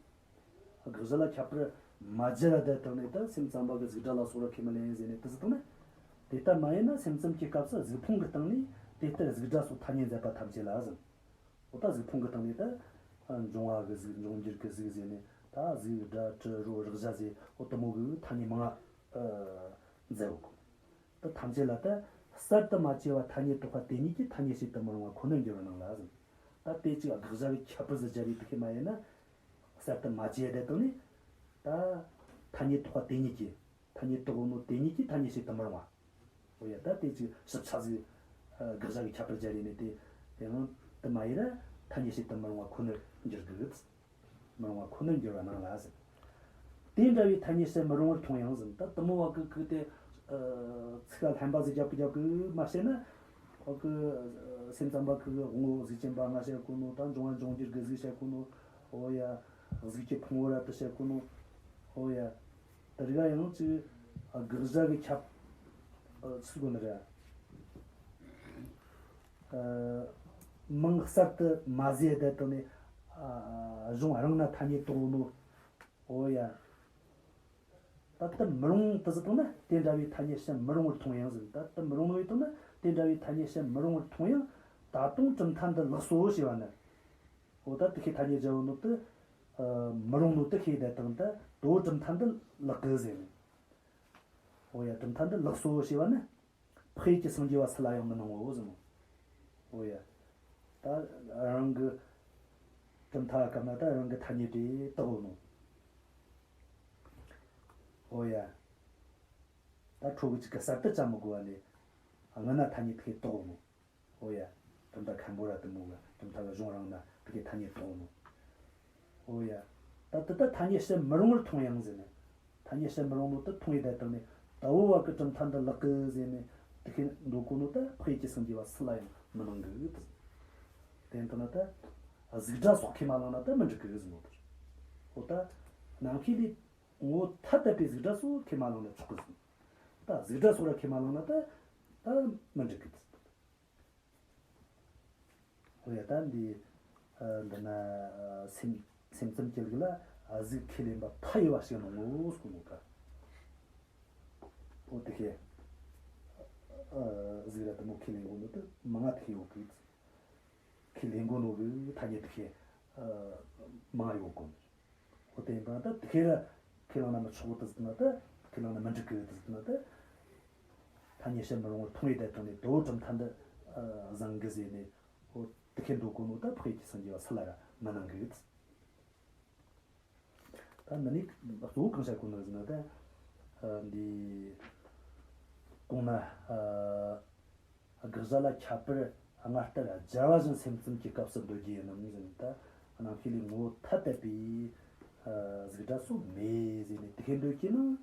དགག་བྱ་ལ་ཁྱད་པར་མ་བརྒྱབ་པ་དེ་བཏང་ནས་ད་སེམས་ཙམ་པ་གི་གཟུགས་སྒྲ་ལ་སོགས་ར་ཁས་མི་ལེན་ཟེར་ནས་དེ་ཟེར་བཏང་ན། དེ་ལྟ་མ་ཡིན་ན་སེམས་ཙམ་གྱི་སྐབས་སུ་གཟུགས་ཕུང་གི་སྟེང་ནས་དེ་ལྟར་གཟུགས་སྒྲ་སོགས་ཐ་སྙད་མཛད་པ་ཐམས་ཅད་ལ་ཟེར། འོ་ད་གཟུགས་ཕུང་གི་སྟེང་ནས་ད་འབྱུང་བ་གི་གཟུགས། འབྱུང་འགྱུར་གི་གཟུགས་ཟེར་ནས་ད་གཟུགས་སྒྲ་དྲི་རོ་རེག་བྱ་ཟེར། འོ་དེ་མོ་གི་ཐ་སྙད་མང་ང་མཛད་ཡོད་གི། ད་ཐམས་ཅད་ལ་ད་གསར་དུ་མ་སྐྱེས་པ་ཐ་སྙད་བཏགས་པ་དེ་ཉིད་ཀྱིས་ཐ་སྙད་བྱེད་དུ་མི་རུང་བ་ཁོ་ནར་འགྱུར་བར་སྣང་ལ་ཟེར། ད་དེ་ཅིག་དགག་བྱ་གི་ཁྱད་པར་ཟིག་སྦྱར་ཡེ་དེ་ཁས་མ་ཡིན་ན། གསར་དུ་མ་སྐྱེས་དེ་དང་ནི་ད་ཐ་སྙད་བཏགས་པ་དེ་ཉིད་ཀྱིས། ཐ་སྙད་བཏགས་ཡོད་ནོ་དེ་ཉིད་ཀྱིས་ཐ་སྙད་བྱེད་དུ་མི་རུང་བ། འོ་ཡ། ད་དེ་ཅིག་ཞིབ་ཆ་ཟིག་ཨ་དགག་བྱ་གི་ཁྱད་པར་སྦྱར་ཡེ་ནས་དེ་ཡང་དེ་མ་ཡིན་ན་ཐ་སྙད་བྱེད་དུ་མི་རུང་བ་ཁོ་ནར་འགྱུར་གི། མི་རུང་བ་ཁོ་ནར་འགྱུར་བར་སྣང་ལ་ཟེར། དེ་འདྲ་བའི་ཐ་སྙད་བྱེད་མི་རུང་བར་མཐོང་ཡང་ཟེར། ད་དེ་མོ་བ་གི་གི་དེ་ ཚིག་ལ་ལྷན་པ་ཟིག་རྒྱབ་གི་རྒྱབ་གི་མ་བཤད་ན། ཨོ་གི་སེམས་ཙམ་པ་གི་དབང་པོ་གཟུགས་ཅན་པ་ང་བཤད་གོ་ནོ། ད་འབྱུང་བ་འབྱུང་འགྱུར་གི་གཟུགས་བཤད་གོ་ནོ། ཨོ་ཡ། གཟུགས་ཀྱི་ཕུང་པོ་ར་དེ་བཤད་གོ་ནོ། ཨོ་ཡ། དེ་རིགས་ཡང་ཅིག་དགག་བྱ་གི་ཁྱབ་ཚུལ་གོ་ནི་རེད། མིང་གསར་དུ་མ་བཟོས་བསྡད་དང་ནི། གཞུང་རང་ན་ཐ་སྙད་དོགས་ནོ། ཨོ་ཡ། ད་ལྟ་མི་རུང་དུ་ཟིག་བཏང་ན་དེ་འདྲ་བའི་ཐ་སྙད་བཤད་མི་རུང་བར་མཐོང་ཡང་ཟེར། ད་ལྟ་མི་རུང་བའི་བཏང་ན་དེ་འདྲ་བའི་ཐ་སྙད་བཤད་མི་རུང་བར་མཐོང་ཡང་། ད་དུང་གྲུབ་མཐའ་འདི་ལེགས་སོ་ཞེས་པ་ནི། འོ་ད་དེ་ཁའི་ཐ་སྙད་བརྗོད་ནོ་དེ། མི་རུང་ནོ་དེ་ཁའི་བསྡད་དང་། ད་དོ་གྲུབ་མཐའ་འདི་ལེགས་གི་ཟེར་ནས། འོ་ཡ། གྲུབ་མཐའ་འདི་ལེགས་སོ་ཞེས་པ་ནི། ཕ་ཡུལ་གྱི་སངས་རྒྱས་པ་སུ་ལ་ཡང་མི་སྣང་ངོ་ཟེར་ནོ། འོ་ཡ། ད་རང་གི་གྲུབ་མཐའ་སྐབས་ན་ད་རང་གི་ཐ་སྙད་དེ་དག་ནོ། འོ་ཡ། ད་ཁྲོ་གི་ཅིག་གི་གསར་དུ་བཅའ་མི་དགོས་པ་ནས། སྔ་ན་ཐ་སྙད་དེ་དག་ནོ། འོ་ཡ། གྲུབ་མཐའ་མཁན་པོ་ར་དེ་མོ་གི་གྲུབ་མཐའ་གི་གཞུང་རང་ན་དེ་གའི་ཐ་སྙད་དག་ནོ། འོ་ཡ། ད་དེ་ད་ཐ་སྙད་བཤད་མི་རུང་བར་མཐོང་ཡང་ཟེར་ནས། ཐ་སྙད་བཤད་མི་རུང་ནོ་དེ་མཐོང་ཡི་བསྡད་དང་ནས། ད་བོ་བ་གི་གྲུབ་མཐའ་འདི་ལེགས་གི་ཟེར་ནས་དེ་ཁའི་འདོད་གོ་ནོ་ད་ཕ་ཡུལ་གྱི་སངས་རྒྱས་པ་སུ་ལ་ཡང་མི་སྣང་གི་ཟེར། དེ་ལྟ་ན་ད་གཟུགས་སྒྲ་སོགས་ཁས་མ་བླངས་ན་ད་མི་འགྲིག་གི་ཟེར་ནོ་དེ། འོ་ད་རྣམ་ཤེས་ལས་ངོ་བོ་ཐ་དད་པའི་གཟུགས་སྒྲ་སོགས་ཁས་མ་བླངས་ན་ཆོག་གི་ཟེར། ད་གཟུགས་སྒྲ་སོགས་ར་ཁས་མ་བླངས་ན་ད་ད་མི་འགྲིག་གི་ཟེར། འོ་ཡ། ད་འདི། ཨ། འདི་ན། ཨ། སེམས་སེམས་ཙམ་གྱི་ལུགས་ལ། ཨ། གཟུགས་ཁས་ལེན་པ་ཕ་ཡི་བ་ཞིག་ནོ་ངོ་སྐུ་ནོ་ཀ། འོ་དེ་ཁའི། ཨ། གཟུགས་ར་དེ་མོ་ཁས་ལེན་གོ་ནོ་དེ་མང་ང་དེ་ཁའི་ཡོད་གི། ཁས་ལེན་གོ་ནོ་གི་ཐ་སྙད་དེ་ཁའི། ཨ། མང་ང་ཡོད་གོ་ནོ། འོ་དེ་ཡིན་པ་ད་དེ་ཁའི་ར་ཁས་བླངས་ན་མི་ཆོག་གི་ཟེར་ན་ད། ཁས་བླངས་ན་མི་འགྲིག་གི་ཟེར་ན་ད། ཐ་སྙད་བཤད་མི་རུང་བར་མཐོང་ཡི་བསྡད་དང་ནས་དོ་གྲུབ་མཐའ་འདི། ཨ། བཟང་གི་ཟེར་ནས། འོ་དེ་ཁའི་འདོད་གོ་ནོ་ད་ཕ་ཡུལ་གྱི་སངས་རྒྱས་པ་སུ་ལ་ར་མི་སྣང་གི་ཟེར། ད་འདི་ནས་གཙོ་བོ་གང་བཤད་གོ་ནི་ཟེར་ན་ད། ཨ། འདི་གོང་ན། ཨ། དགག་བྱ་ལ་ཁྱད་པར་སྔར་ལྟར་སྦྱར་བ་བཞིན་སེམས་ཙམ་གྱི་སྐབས་སུ་འདོད་རྒྱུ་ཡིན་ནམ་ཟེར་ན། ད་རྣམ་ཤེས་ལས་ངོ་བོ་ཐ་དད་པའི། ཨ། གཟུགས་སྒྲ་སོགས་མེད་ཟེར་ནས་དེ་ཁའི་འདོད་རྒྱུ་ན།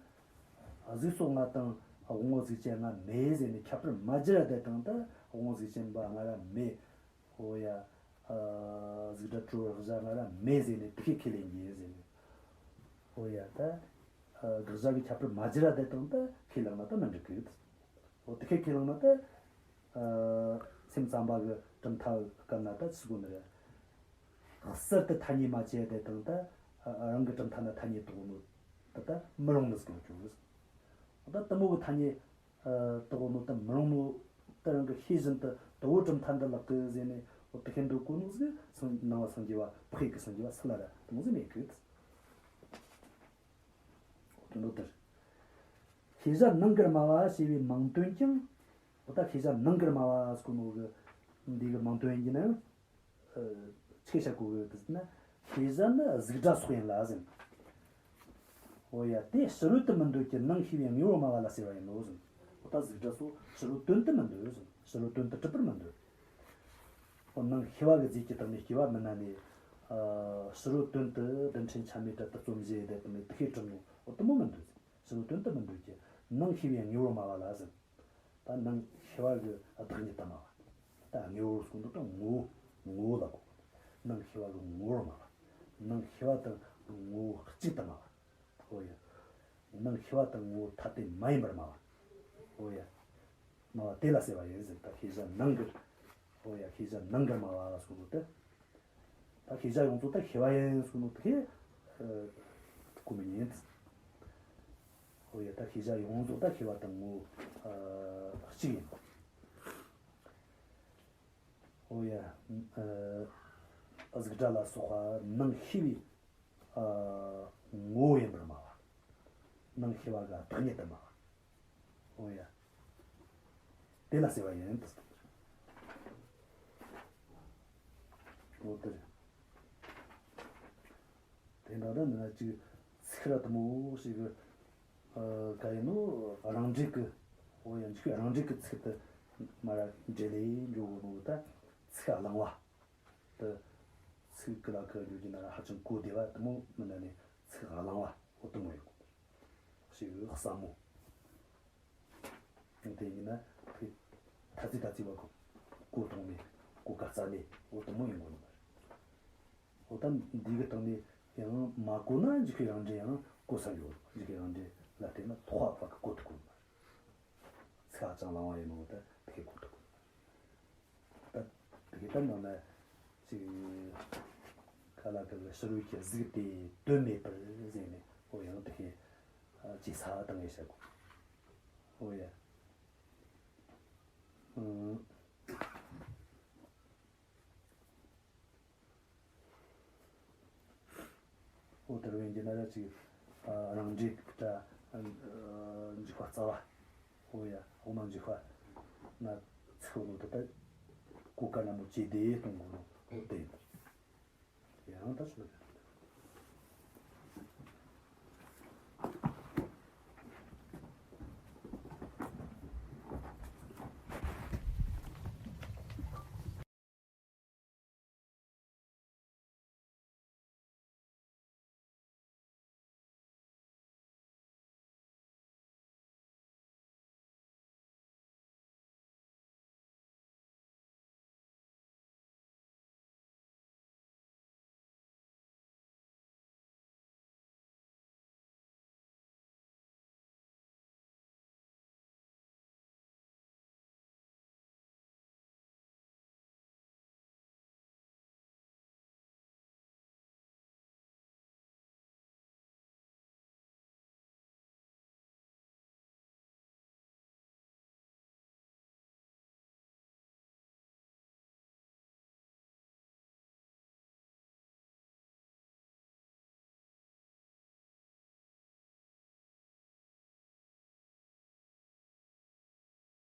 གཟུགས་སོགས་ལྔ་དང་དབང་པོ་གཟུགས་ཅན་ལྔ་མེད་ཟེར་ནས་ཁྱད་པར་མ་སྦྱར་བ་དེ་དང་། ད་དབང་པོ་གཟུགས་ཅན་པ་ལྔ་ར་མེད། འོ་ཡ། ཨ། གཟུགས་སྒྲ་དྲི་རོ་རེག་བྱ་ལྔ་ར་མེད་ཟེར་ནས་དེ་ཁའི་ཁས་ལེན་རྒྱུ་ཟེར་ནས། འོ་ཡ། ད། ཨ། དགག་བྱ་གི་ཁྱད་པར་མ་སྦྱར་བ་དེ་དང་ད་ཁས་བླངས་ན་ད་མི་འགྲིག་གི། འོ་དེ་ཁའི་ཁས་བླངས་ན་ད། ཨ། སེམས་ཙམ་པ་གི་གྲུབ་མཐའ་སྐབས་ན་ད་ཆི་གོ་ནི་རེད། གསར་དུ་ཐ་སྙད་མ་བྱས་དེ་དང་ད། ཨ། རང་གི་གྲུབ་མཐའ་ན་ཐ་སྙད་དོགས་ནོ་ད་ད་མི་རུང་ནི་ཟེར་གི་ཡོད་གི། ད་དེ་མོ་གི་ཐ་སྙད། ཨ། དོགས་ནོ་དང་མི་རུང་ནོ་དེ་རང་གི་ཤེས་བཞིན་དུ་དོ་བོ་གྲུབ་མཐའ་འདི་ལེགས་གི་ཟེར་ནས། འོ་དེ་ཁའི་འདོད་གོ་ནོ་ཟིག་སངས་སྣང་བ་སངས་རྒྱས་པ་ཕ་ཡུལ་གྱི་སངས་རྒྱས་པ་སུ་ལ་ར་དེ་མོ་ཟིག་མེད་གི། འོ་དོན་དུ་དེར། ཤེས་བྱ་ནང་གི་སྨྲ་བ་ཞེས་པའི་མིང་དོན་ཀྱང་། འོ་ད་ཤེས་བྱ་ནང་གི་སྨྲ་བ་ཟེར་གོ་ནོ་གི་འདི་གི་མིང་དོན་ཡིན་ན་ཡང་། ཨ། ཆི་བཤད་གོ་གི་ཟེར་ན། ཤེས་བྱ་ནི་གཟུགས་སྒྲ་སོགས་ཡིན་ལ་ཟེར། འོ་ཡ། དེ་ཕྱི་རོལ་དུ་མི་འདོད་ཀྱི། ནང་ཤེས་པའི་དངོས་པོར་སྨྲ་བ་ལ་ཟེར་བ་ཡིན་ནོ་ཟེར། འོ་ད་གཟུགས་སྒྲ་སོགས་ཕྱི་རོལ་དོན་དུ་མི་འདོད་ཟེར། ཕྱི་རོལ་དོན་དུ་གྲུབ་པར་མི་འདོད། འོ་ནང་ཤེས་པ་གི་རྫས་ཀྱི་སྟེང་ནས་སྐྱེ་བ་མིན་ན་ནི། ཨ། ཕྱི་རོལ་དོན་དུ་རྡུལ་ཕྲན་ཆ་མེད་དྲ་དུ་རྩོམ་གཞི་ཡི་དེ་དང་ནི་དེ་ཁའི་གྲུབ་ནོ། འོ་དེ་མོ་མི་འདོད་ཟེར། ཕྱི་རོལ་དོན་དུ་མི་འདོད་ཀྱི། ནང་ཤེས་པའི་དངོས་པོར་སྨྲ་བ་ལ་ཟེར། ད་ནང་ཤེས་པ་གི་བདག་ཉིད་དུ་སྨྲ་བ། ད་དངོས་པོར་གསུངས་འདུག་ད་ངོ་བོ། ངོ་བོ་ལ་གོ། ནང་ཤེས་པ་གི་ངོ་བོར་སྨྲ་བ། ནང་ཤེས་པ་དང་ངོ་བོ་གཅིག་ཏུ་སྨྲ་བ། འོ་ཡ། ནང་ཤེས་པ་དང་ངོ་བོ་ཐ་དད་མ་ཡིན་པར་སྨྲ་བ། འོ་ཡ། སྨྲ་བ་དེ་ལ་ཟེར་བ་ཡིན་ཟེར། ད་ཤེས་བྱ་ནང་གི། འོ་ཡ། ཤེས་བྱ་ནང་གི་སྨྲ་བ་ལ་གསུངས་འདུག་སྟེ། ད་ཤེས་བྱ་ཡོངས་རྫོགས་ད་ཤེས་པ་ཡིན་གསུངས་ནོ་དེ། ཨ། གོ་མི་ཉན། འོ་ཡ། ད་ཤེས་བྱ་ཡོངས་རྫོགས་ད་ཤེས་པ་དང་ངོ་བོ། ཨ། གཅིག་ཡིན། འོ་ཡ། ཨ། གཟུགས་སྒྲ་ལ་སོགས་པ་ནང་ཤེས་པའི། ཨ། ངོ་བོ་ཡིན་པར་སྨྲ་བ། ནང་ཤེས་པ་གི་བདག་ཉིད་དུ་སྨྲ་བ། འོ་ཡ། དེ་ལ་ཟེར་བ་ཡིན་ཏེ། འོ་དེ་རེད། དེ་འདྲ་ད་འདི་ན་ཅིག་ཚིག་ར་དེ་མོ་ཞིག་གི། ཨ། ག་ཡིན་ནོ། རང་འགྲེལ་གི། འོ་ཡ། འཇུག་རང་འགྲེལ་གི་ཚིག་དེ་མར་འགྲེལ་ལས་འཇོག་གོ་ནོ་ད། ཚིག་བླང་བ་དེ། ཚིག་གི་ལ་ཁ་འཇོག་རྒྱུ་ན་ཧ་ཅང་གོ་བདེ་བ་དེ་མོ་མིན་ན་ནི། ཚིག་བླང་བ་འོ་དེ་མོ་ཡོད་གོ། ཞིག་གི་ཟབ་མོ། དེ་ཡིན་ན་ཕི་ཐ་ཚི་ཐ་ཚི་བ་གོ་གོ་ཐོང་མེད། གོ་ག་རྩ་མེད། འོ་དེ་མོ་ཡིན་དགོས་ནི་མ་རེད། འོ་ད་འདི་གི་སྟེང་ནས་ཡང་མ་གོ་ན་འཇིགས་པའི་རང་འགྲེལ་ཡང་གོ་ས་ཡོད། འཇིགས་པའི་རང་འགྲེལ་ལ་བལྟས་ན་ཐོག་པ་གི་གོ་ཐུབ་དགོས་ནི་མ་རེད། ཚིག་ཧ་ཅང་ལང་བ་ཡིན་ནོ་ད་དེ་གོ་ཐུབ་དགོས། ད་དེ་གི་ད་ནང་ན་ཅིག་ཁ་ལ་ཀ་ལ་ཕྱི་རོལ་གྱི་གཟུགས་དེ་དོན་མེད་པར་ཟེར་ནས། འོ་ཡང་དེ་གི་ཅི་ས་དང་ངེས་བྱ་དགོས། འོ་ཡ། ཨང་། འོ་དེར་བན་གྱི་ན་ར་ཅིག་ཨ་རང་འགྲེལ་ད་ཨ་འཇིགས་པ་རྩ་བ། འོ་ཡ། འོ་མ་འཇིགས་པ་ན་ཚིག་འོ་ནོ་ད་ད་གོ་ཀ་ན་མོ་ཅི་བདེ་གཏོང་གོ་ནོ་འོ་དེ་ཡང་ད་ཆོག་ལ།